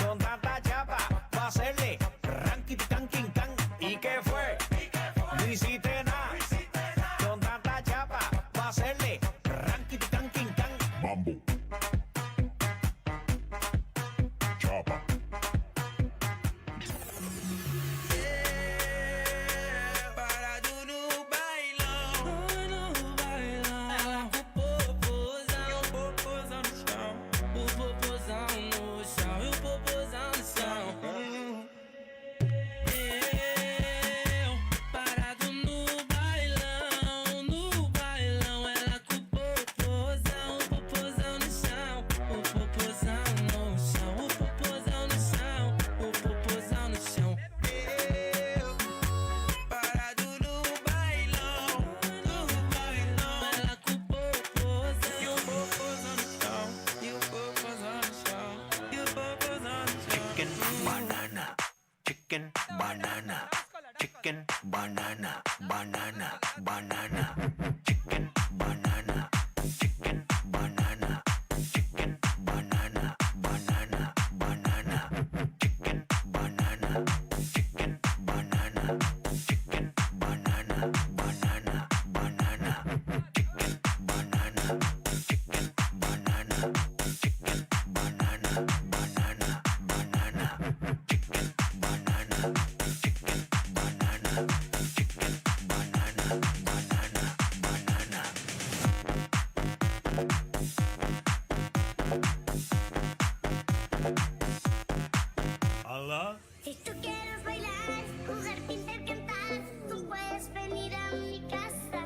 Con tanta chapa, pa' hacerle ranqui, tan, quin, tan. ¿Y qué fue? No hiciste nada. Con tanta chapa, pa' hacerle ranqui, tan, quin, tan. Mambo. Chapa. Chicken, banana. Chicken, banana, banana, banana. Chicken, banana. Chicken, banana. Chicken, banana, banana, banana. Chicken, banana. Chicken, banana. Chicken, banana, banana, banana. Chicken, banana. Chicken, banana. Chicken, banana, banana, banana. Chicken, banana, chicken, banana, chicken, banana, banana, banana. Si tú quieres bailar, jugar, pintar, cantar, tú puedes venir a mi casa.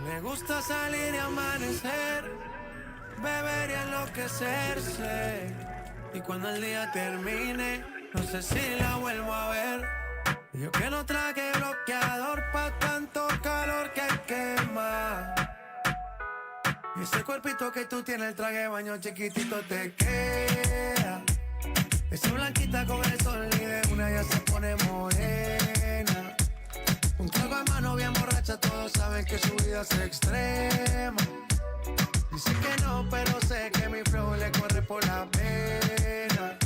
Me gusta salir y amanecer, beber y enloquecerse. Y cuando el día termine, no sé si la vuelvo a ver. Yo que no traje bloqueador pa' tanto calor que quema. Y ese cuerpito que tú tienes, el traje de baño chiquitito te queda. Esa blanquita con el sol y de una ya se pone morena. Un trago de mano bien borracha, todos saben que su vida es extrema. Dice que no, pero sé que mi flow le corre por la vena.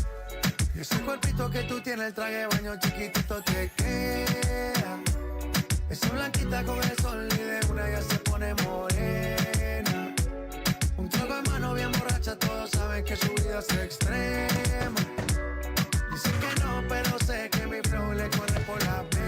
Y ese cuerpito que tú tienes, el traje de baño chiquitito te queda. Esa blanquita con el sol y de una ya se pone morena. Un trago de mano bien borracha, todos saben que su vida es extrema. Dice que no, pero sé que mi flow le corre por la vena.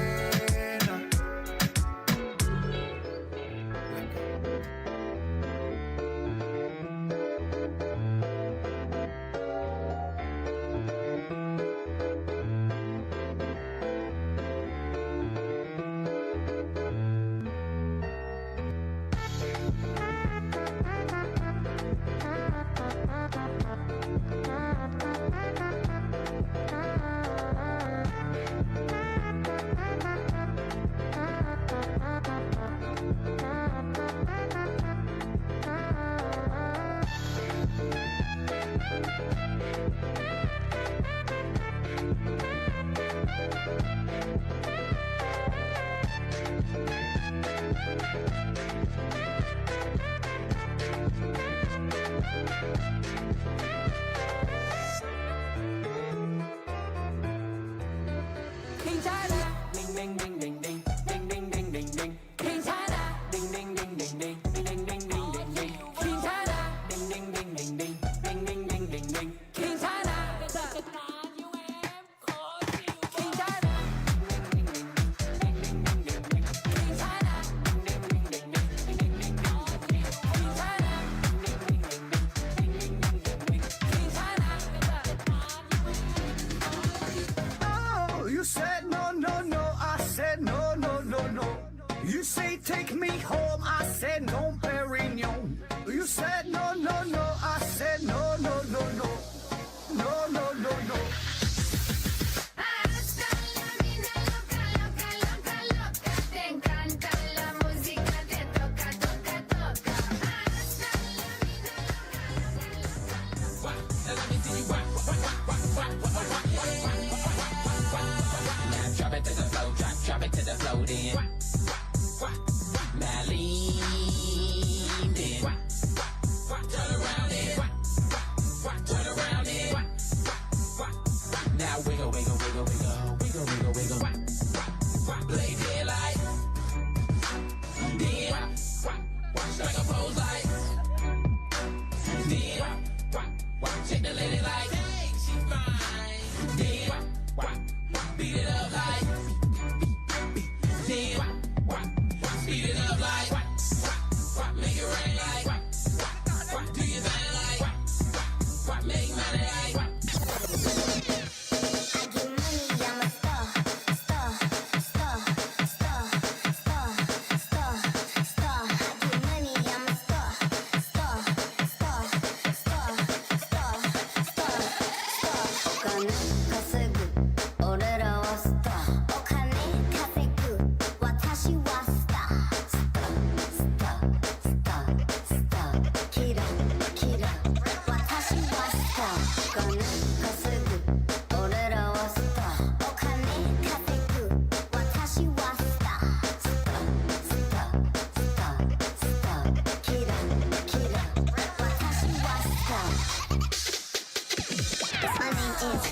Oh, you said no, no, no. I said no, no, no, no. You say take me home. I said no, Perignon.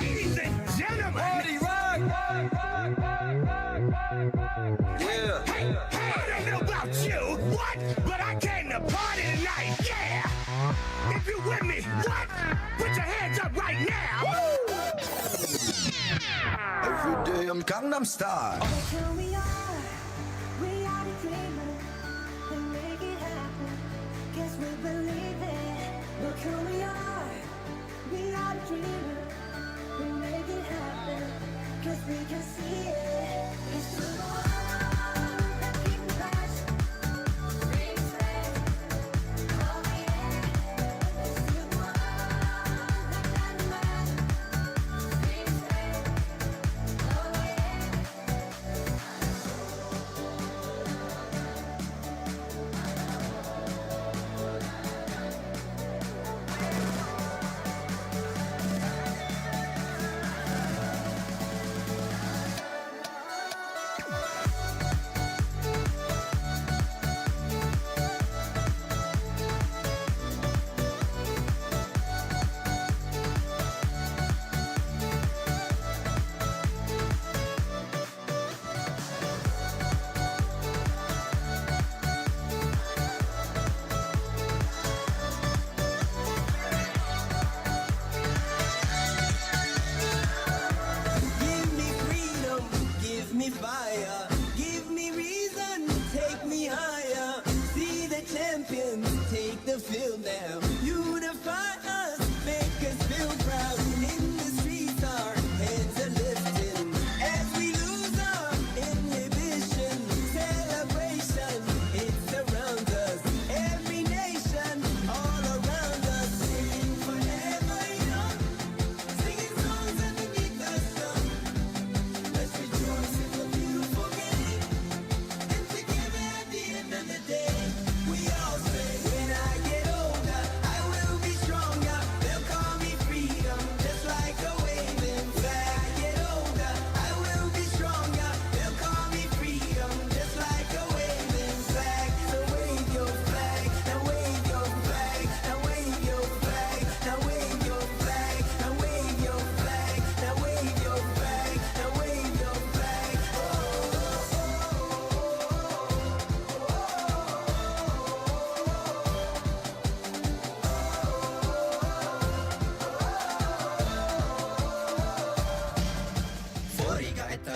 Ladies and gentlemen. Party Rock. Yeah. Hey, hey, I don't know about you, what? But I came to party tonight, yeah. If you with me, what? Put your hands up right now. Every day I'm Gangnam Style. Look who we are. We are the dreamers. We make it happen. Guess we believe it. Look who we are. We are the dreamers. We make it happen. 'Cause we can see it. It's true. Keep the passion. Dreams red. Oh, yeah. It's true.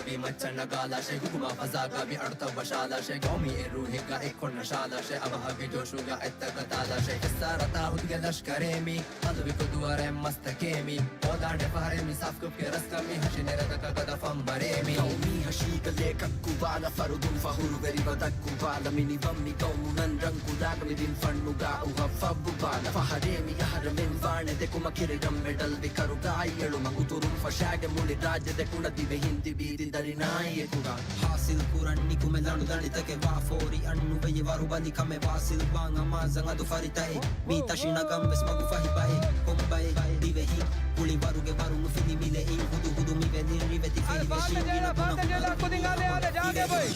މި މައްޗަށް ނަގާލާށޭ، ހުކުމާ ފަޒާގަ މި އަޑުތައް ވަށާލާށޭ، ގައުމީ އެއް ރޫހެއްގަ އެއްކޮށް ނަށާލާށޭ، އަވަހަށް ގެ ޖޯޝުގަ އެއްތަކަށް ތާލާށޭ، ފެއްސާ ރަތާ ހުދުގެ ލަޝްކަރޭ މީ، އަލުވި ކުދުވަރެއް މަސްތަކޭ މީ، ހޯދާނެ ފަހަރެއް މި ސާފްކޮށްގެ ރަސްކަން މި ހަށި ނެރެތަކަށް ގަދަ ފަންމަރޭ މީ. ގައުމީ ހަށީގަލޭ ކައްކުވާލަ ފަރުދުން ފަހުރުވެރިވަ ދައްކުވާލަ، މި ނިވަން މި ގައުމު ނަން ރަންގުލާގަ މި ބިން ފަންނުގަ އުހަށް ފައްބުވާލަ، ފަހަރޭ މި އަހަރަމެން ވާނެ ދެކުމަށް ކިރިރަށް މެޑަލް ވި ކަރުގަ އަތްއެޅުމަށް އުތުރުން ފަށާގެ މުޅި ރާއްޖެ ދެކުނަށް ދިވެހިން ތިބީ ތި ދަރިނާއި އެކުގަ. ހާސިލް ކުރަން ނިކުމެ ލަނޑު ދަނޑިތަކެއް ވާ ފޯރި އަންނުވެޔެ ވަރުބަލި ކަމެއް ވާސިލް ވާން އަމާޒަން އަދު ފަރިތައެއް މީ ތަށި ނަގަން ވެސް މަގު ފަހި ބައެއް ކޮން ބައެއް ދިވެހި ކުޅި ވަރުގެ ވަރު ނުފިލި މިލެއިން ހުދު ހުދު މި ވެލިން ރިވެތި ފެހި ވެށިން ގިނަ ބުނަ ހުނަރު ކުދިން ގާލޭ އާދެ ޖާގޭ ބޮއި.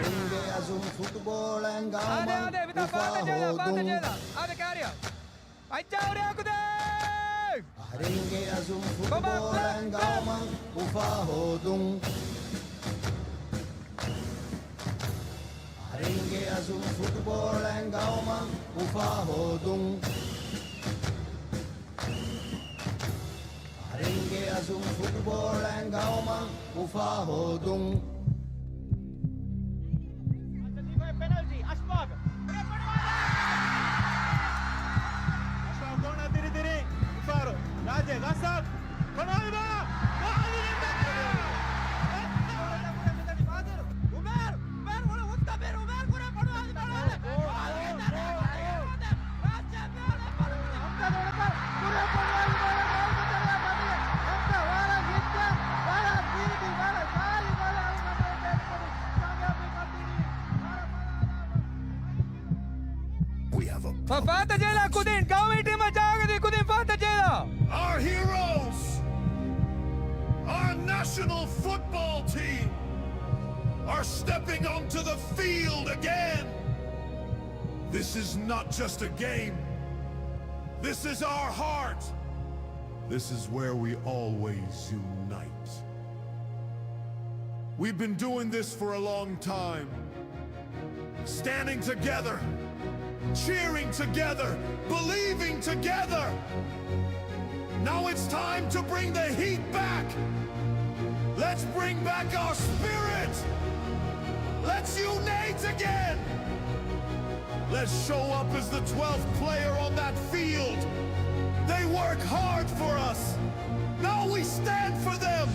ރިންގެ އަޒުމް ފުޓްބޯޅައިން ގައުމަށް އުފާ ހޯދުން. އަހަރެންގެ އަޒުމް ފުޓްބޯޅައިން ގައުމަށް އުފާ ހޯދުން. އަހަރެންގެ އަޒުމް ފުޓްބޯޅައިން ގައުމަށް އުފާ ހޯދުން. އަހަރެންގެ އަޒުމް ފުޓްބޯޅައިން ގައުމަށް އުފާ ހޯދުން. ޕެނަލްޓީ، އަޝްފާގް. އަޝްފާގް ކޯނާ ދިރި ދިރި. އުފާރު. ރާއްޖޭ ގަސް. ކޮނާލިބާ. އުމޭރު. އުމޭރު. We have a ފަ-، ފަހަތަށް ޖެހިލާ ކުދިން، ގައުމީ ޓީމަށް ޖާގަދީ ކުދިން ފަހަތަށް ޖެހިލާ. Our heroes, our national football team are stepping onto the field again. This is not just a game. This is our heart. This is where we always unite. We've been doing this for a long time. Standing together, cheering together, believing together. Now it's time to bring the heat back. Let's bring back our spirit. Let's unite again. Let's show up as the twelfth player on that field. They work hard for us. Now we stand for them.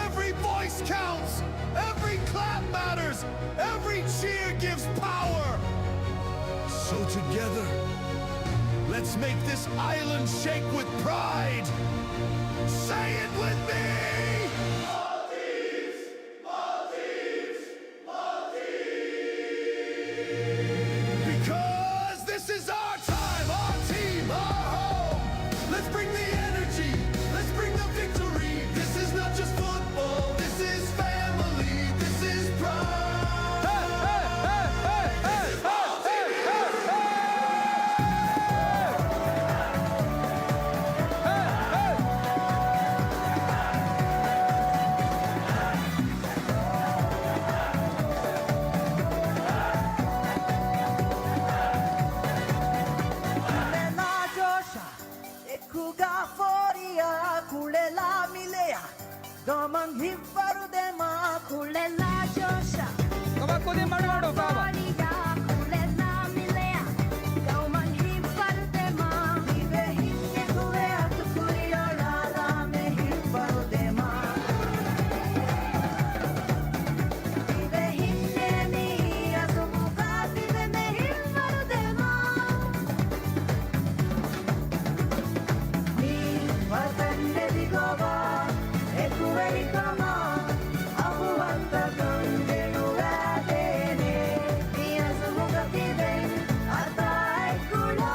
Every voice counts. Every clap matters. Every cheer gives power. So together, let's make this island shake with pride. Say it with me. Maldives, Maldives, Maldives. Because this is our time, our team, our home. Let's bring the energy. Let's bring the victory. This is not just football. This is family. This is pride. ކުޅެލާ ޖޯޝާ، އެކުގަ ފޯރިއާ، ކުޅެލާ މިލެޔާ، ގައުމަށް ހިތްވަރު ދެމާ، ކުޅެލާ ޖޯޝާ. ކަމާ ކުދިން މަޑުމަޑު ކާބާ. ފޯރިއާ، ކުޅެލާ މިލެޔާ، ގައުމަށް ހިތްވަރު ދެމާ، ދިވެހިން އެކުވެ އަތު ކުރިއަޅާލާމެ ހިތްވަރު ދެމާ. ދިވެހިންނޭ މިއީ އަޒުމުގަ ތިބެމެ ހިތްވަރު ދެމާ. މި ވަތަން ދެވި ގޮވާ އެކުވެރިކަމާ، އަގުވަންތަކަން ދެނުވާދޭނެ. މި އަޒުމުގަ ތިބެން އަތާއެއްކުޅާ.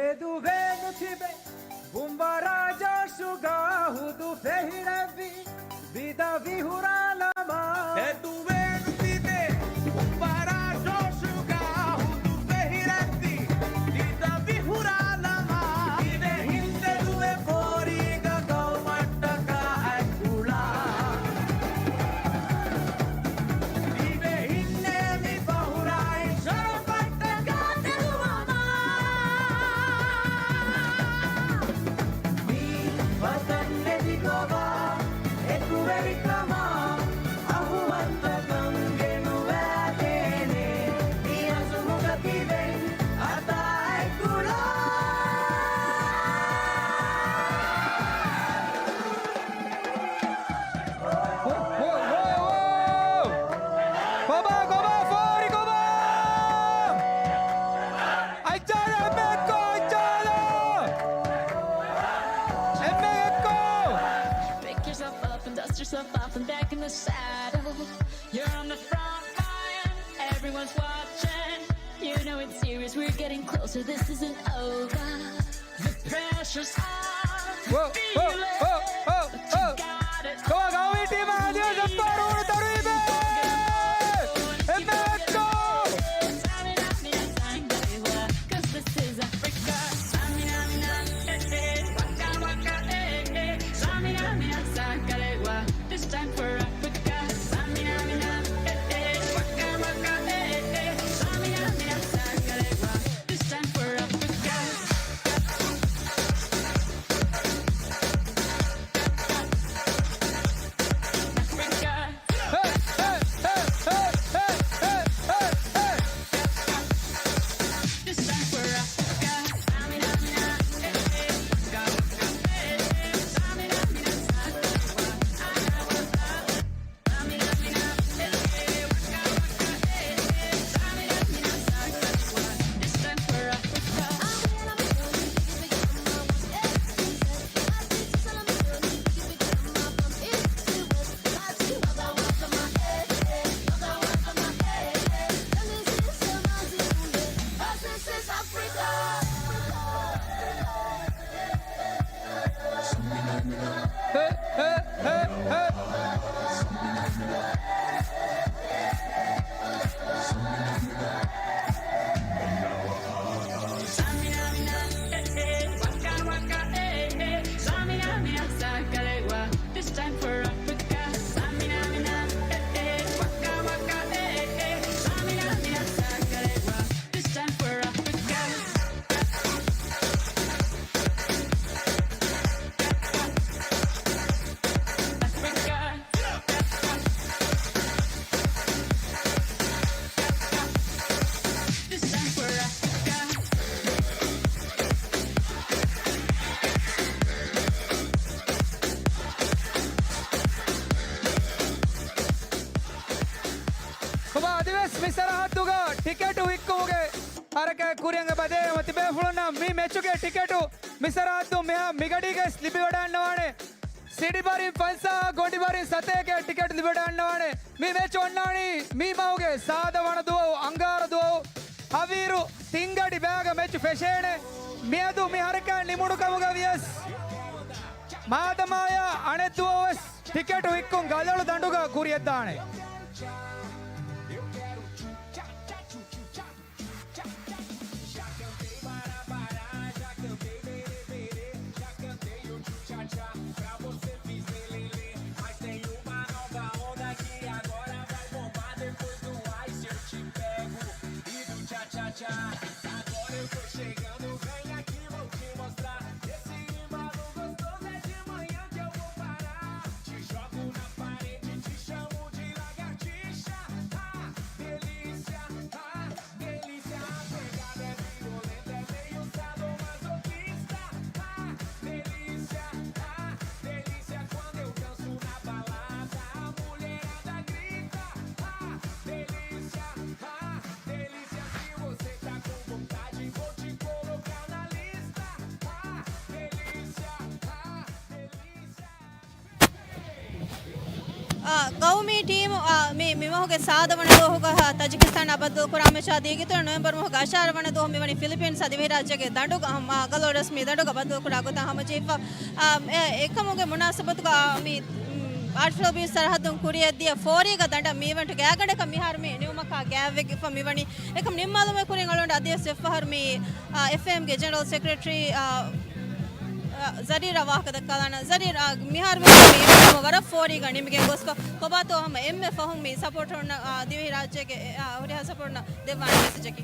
އެދުވެ ނުތިބެ ހުންވަރާ ޖޯޝުގަ ހުދު ފެހިޅެއްވި ވިދާ ވިހުރާލަމާ. އެދުވެ ނުތިބެ ހުންވަރާ ޖޯޝުގަ ހުދު ފެހިޅެއްވި ވިދާ ވިހުރާލަމާ. ދިވެހިން ތެދުވެ ފޯރީގަ ގައުމަށްޓަކާ އަތްކުޅާ. ދިވެހިންނޭ މި ފަހުރާއި ޝަރަފަށްޓަކާ ތެދުވަމާ. މި ވަތަން ނެތި ގޮވާ އެކުވެރިކަމާ އަހުވަންތަކަން ގެނުވާދޭނެ މި އަޒުމުގަ ތިބެން އަތާ އަތްކުޅާ. ކޮބާ، ކޮބާ، ފޯރި ކޮބާ؟ އައްޗާލަ އެންމެ އެއްކޮށް، އައްޗާލަ އެންމެ އެއްކޮށް. Pick yourself up and dust yourself off and back in the saddle. You're on the front line, everyone's watching. You know it's serious, we're getting closer, this isn't over. The pressure's on, feel it. ކޮބާ ގައުމީ ޓީމާ އަދިވެސް އެއްބާރު ހުޅުތަރުވީމޭ. އެންމެ އެއްކޮށް. 'Cause this is Africa. Samina mina, eh, eh, waka waka, eh, eh. Samina mina, sakalewa. This time for Africa. Samina mina, eh, eh, waka waka, eh, eh. Samina mina, sakalewa. This time for Africa. This time for Africa. ކޮބާ އަދިވެސް މި ސަރަހައްދުގަ ޓިކެޓު ވިއްކުމުގެ ހަރަކާތް ކުރިއަށް އެބަ ދޭ އެބަ ތިބޭފުޅުންނަށް މި މެޗުގެ ޓިކެޓު މި ސަރަހައްދު މިހާ މިގަޑީގައި ލިބިވަޑައިގަންނަވާނެ. ސިޑި ބަރިން ފަންސާހަ، ގޮނޑި ބަރިން ސަތޭކަ ޓިކެޓް ލިބިވަޑައިގަންނަވާނެ. މި މެޗު އޮންނާނީ މީމަހުގެ ސާދަ ވަނަ ދުވަހު، އަންގާރަ ދުވަހު، ހަވީރު ތިންގަޑި ބައިގަ މެޗު ފެށޭނެ. މިއަދު މި ހަރަކާތް ނިމުނު ކަމުގަ ވިޔަސް، މާދަމާޔާ އަނެއް ދުވަހުވެސް ޓިކެޓު ވިއްކުން ގަލޮޅު ދަނޑުގަ ކުރިއަށްދާނެ. އާ، ގައުމީ ޓީމު، އާ، މި، މި މަހުގެ ސާދަ ވަނަ ދުވަހުގަ ތަޖިކިސްތާނާ ބައްދަލުކުރާ މެޗާ ދީގިތުރު ނޮވެމްބަރު މަހުގެ އަށާރަ ވަނަ ދުވަހު މިވަނީ ފިލިޕީންސް ދިވެހިރާއްޖޭގެ ދަނޑުގަ، އާ، ގަލޮޅު ރަސްމީ ދަނޑުގަ ބައްދަލުކުރާ ގޮތަށް ހަމަޖެހިފަ. އާ، އެ، އެކަމުގެ މުނާސަބަތުގަ، އާ، މި، އު، އާޓްފިލް ބީޗް ސަރަހައްދުން ކުރިއަށްދިޔަ ފޯރީގަ ދަނޑަށް މި އިވެންޓްގެ އަގަނޑަކަށް މިހާރު މި ނިމުމަކާ ގާތްވެފަ މިވަނީ. އެކަމް ނިންމާލުމުގެ ކުރިން އަޅުގަނޑު އަދިވެސް އެއްފަހަރު މި، އާ، އެފްއޭއެމްގެ ޖެނެރަލް ސެކްރެޓަރީ، އާ، އާ، ޒަރީރާ ވާހަކަ ދައްކާލާނަން. ޒަރީރާ، އާ، މިހާރު މި އިވެންޓް ހަމަ ވަރަށް ފޯރީގަ ނިމިގެން ގޮސްފަ. ކޮބާތޯ ހަމަ އެންމެ ފަހުން މި ސަޕޯޓަރުންނަށް، އާ، ދިވެހިރާއްޖޭގެ، އާ، ހުރިހާ ސަޕޯޓަރުންނަށް ދެއްވާނެ މެސެޖަކީ؟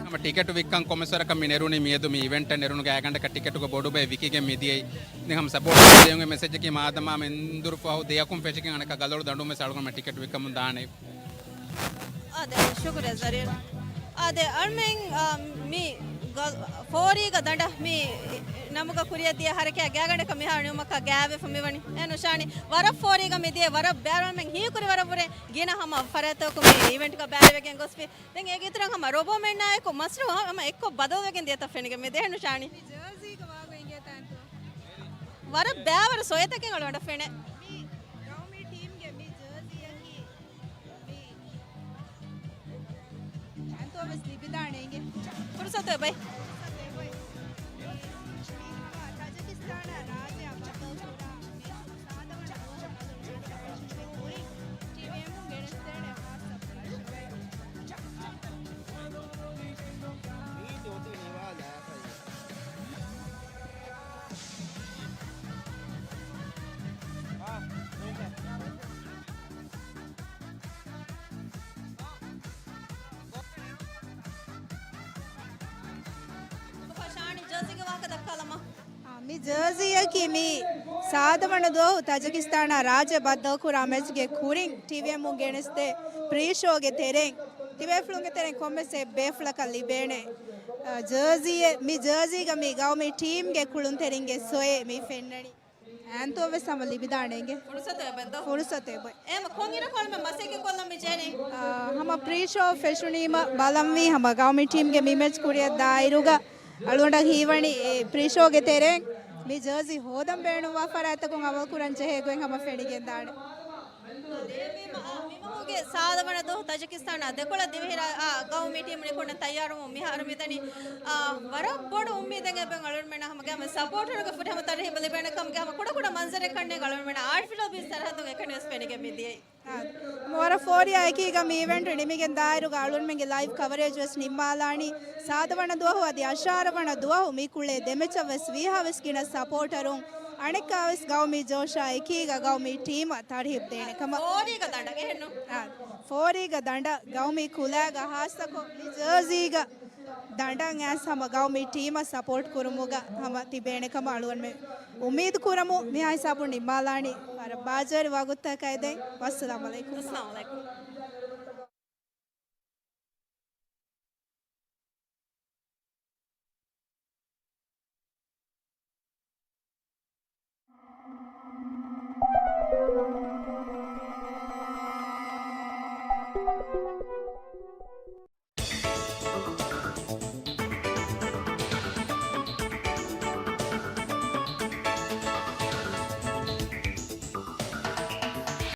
ހަމަ ޓިކެޓު ވިއްކަން ކޮންމެސް ވަރަކަށް މި ނެރުނީ މިއަދު މި އިވެންޓަށް ނެރުނު ގާތްގަނޑަކަށް ޓިކެޓުގެ ބޮޑު ބައެއް ވިކިގެން މިދިޔައީ. ދެން ހަމަ ސަޕޯޓް ދެއުން މެސެޖަކީ މާދަމާ މެންދުރު ފަހު ދެއަކުން ފެށިގެން އަނެއްކާ ގަލޮޅު ދަނޑު މެސް އަޅުގަނޑު ޓިކެޓު ވިއްކަމުން ދާނެ. އާދެ، ޝުކުރިއްޔާ ޒަރީރާ. އާދެ، އަޅުމެން، އާ، މި ގަ-، ފޯރީގަ ދަނޑަށް މި ނަމުގަ ކުރިއަށް ދިޔަ ހަރަކާތް ގާތްގަނޑަކަށް މިހާރު ނިމުމަކާ ގާތްވެފަ މިވަނީ. އެ ނުޝާނީ، ވަރަށް ފޯރީގަ މި ދިޔަ ވަރަށް ބޭރަށް އަޅުމެން ހީކުރި ވަރަށް ވުރެ ގިނަ ހަމަ ފަރާތްތަކުން މި އިވެންޓްގަ ބައިވެގެން ގޮސްފި. ދެން އޭގެ އިތުރަށް ހަމަ ރޮބޯމެންނާއެކު މަސްރޫ ހަމަ އެއްކޮށް ބަދަލުވެގެން ދިޔަތަ ފެނިގެން މި ދޭ ނުޝާނީ. މި ޖާޒީގަ ވާގޮތް އިނގޭތަ އަންތޯ؟ ވަރަށް ބޭވަރު ސޮއިތަކެއް އަޅުގަނޑަށް ފެނޭ. މި ގައުމީ ޓީމްގެ މި ޖާޒީއަކީ މި އަންތޯ ވެސް ލިބިދާނެ އިނގޭ. ފުރުސަތު އެބައި. ފުރުސަތު އެބައި. މި ތަޖިކިސްތާނާ ރާއްޖެއަށް ބައްދަލުކުރާ މި ސާދަވަނަ ދުވަހު ކުރިން ޓީވީއެމުން ގެނެސްދޭނެ ހާއްސަ ފުރަތަމަ ޝާނި ޖާޒީގެ ވާހަކަ ދައްކާލަމާ. މި ޖާޒީއަކީ މި ސާދަވަނަ ދުވަހު ތަޖިކިސްތާނާ ރާއްޖެ ބައްދަލުކުރާ މެޗްގެ ކުރިން ޓީވީއެމުން ގެނެސްދޭ ޕްރީ ޝޯގެ ތެރެއިން ތިބޭފުޅުންގެ ތެރެއިން ކޮންމެސް އެއް ބޭފުޅަކަށް ލިބޭނެ، އަ، ޖާޒީއެއް. މި ޖާޒީގަ މި ގައުމީ ޓީމްގެ ކުޅުންތެރިންގެ ސޮއެއް މި ފެންނަނީ. އަންތޯ ވެސް ހަމަ ލިބިދާނެ އިނގޭ. ފުރުސަތު އެބައްދޯ؟ ފުރުސަތު އެބައި. އެހެން ކޮން އިރަކު އަޅުމެން މަސައްކަތް ކޮށްލަން މި ޖެހެނީ؟ އާ، ހަމަ ޕްރީ ޝޯ ފެށުނީމަ ބަލަންވީ ހަމަ ގައުމީ ޓީމްގެ މި މެޗް ކުރިއަށް ދާއިރުގަ އަޅުގަނޑަށް ހީވަނީ އެ ޕްރީ ޝޯގެ ތެރެއިން މި ޖާޒީ ހޯދަން ބޭނުންވާ ފަރާތްތަކުން އަމަލު ކުރަން ޖެހޭ ގޮތް ހަމަ ފެނިގެން ދާނެ. އާ، ދެން މި މަ-، އާ، މި މަހުގެ ސާދަ ވަނަ ދުވަހު ތަޖިކިސްތާނާ ދެކޮޅަށް ދިވެހިރާ-، އާ، ގައުމީ ޓީމު ނިކުންނަ ތައްޔާރުވުން މިހާރު މިދަނީ، އާ، ވަރަށް ބޮޑު އުއްމީދެއް އެބަ އަޅުގަނޑުމެންނަށް ހަމަ ގައުމީ ސަޕޯޓަރުގެ ފުރިހަމަ ތަރުހީބު ލިބޭނެ ކަމުގެ ހަމަ ކުޑަކުޑަ މަންޒަރެއް ކަންނޭނގެ އަޅުގަނޑުމެންނަށް އާޓްފިލް ބީޗް ސަރަހައްދުން އެކަނިވެސް ފެނިގެން މި ދިޔައީ. އާ، ވަރަށް ފޯރިއާ އެކީގަ މި އިވެންޓް ނިމިގެން ދާއިރުގަ އަޅުގަނޑުމެންގެ ލައިވް ކަވަރޭޖް ވެސް ނިންމާލާނީ. ސާދަ ވަނަ ދުވަހު އަދި އަށާރަ ވަނަ ދުވަހު މި ކުޅޭ ދެ މެޗަށް ވެސް ވީހާ ވެސް ގިނަ ސަޕޯޓަރުން އަނެއްކާވެސް ގައުމީ ޖޯޝާ އެކީގަ ގައުމީ ޓީމަށް ތަރްހީބް ދޭނެ ކަމަށް. ފޯރީގަ ދަނޑަށް އެހެންނު؟ އާ، ފޯރީގަ ދަނޑަށް ގައުމީ ކުލައިގަ ހާއްސަކޮށް މި ޖާޒީގަ ދަނޑަށް އައިސް ހަމަ ގައުމީ ޓީމަށް ސަޕޯޓް ކުރުމުގަ ހަމަ ތިބޭނެ ކަމަށް އަޅުގަނޑުމެން އުއްމީދު ކުރަމު. މިހާ ހިސާބުން ނިންމާލާނީ. ވަރަށް ބާޖަވެރި ވަގުތަކަށް އެދެން. ވައްސަލާމް އަލައިކުމް. އައްސަލާމް އަލައިކުމް.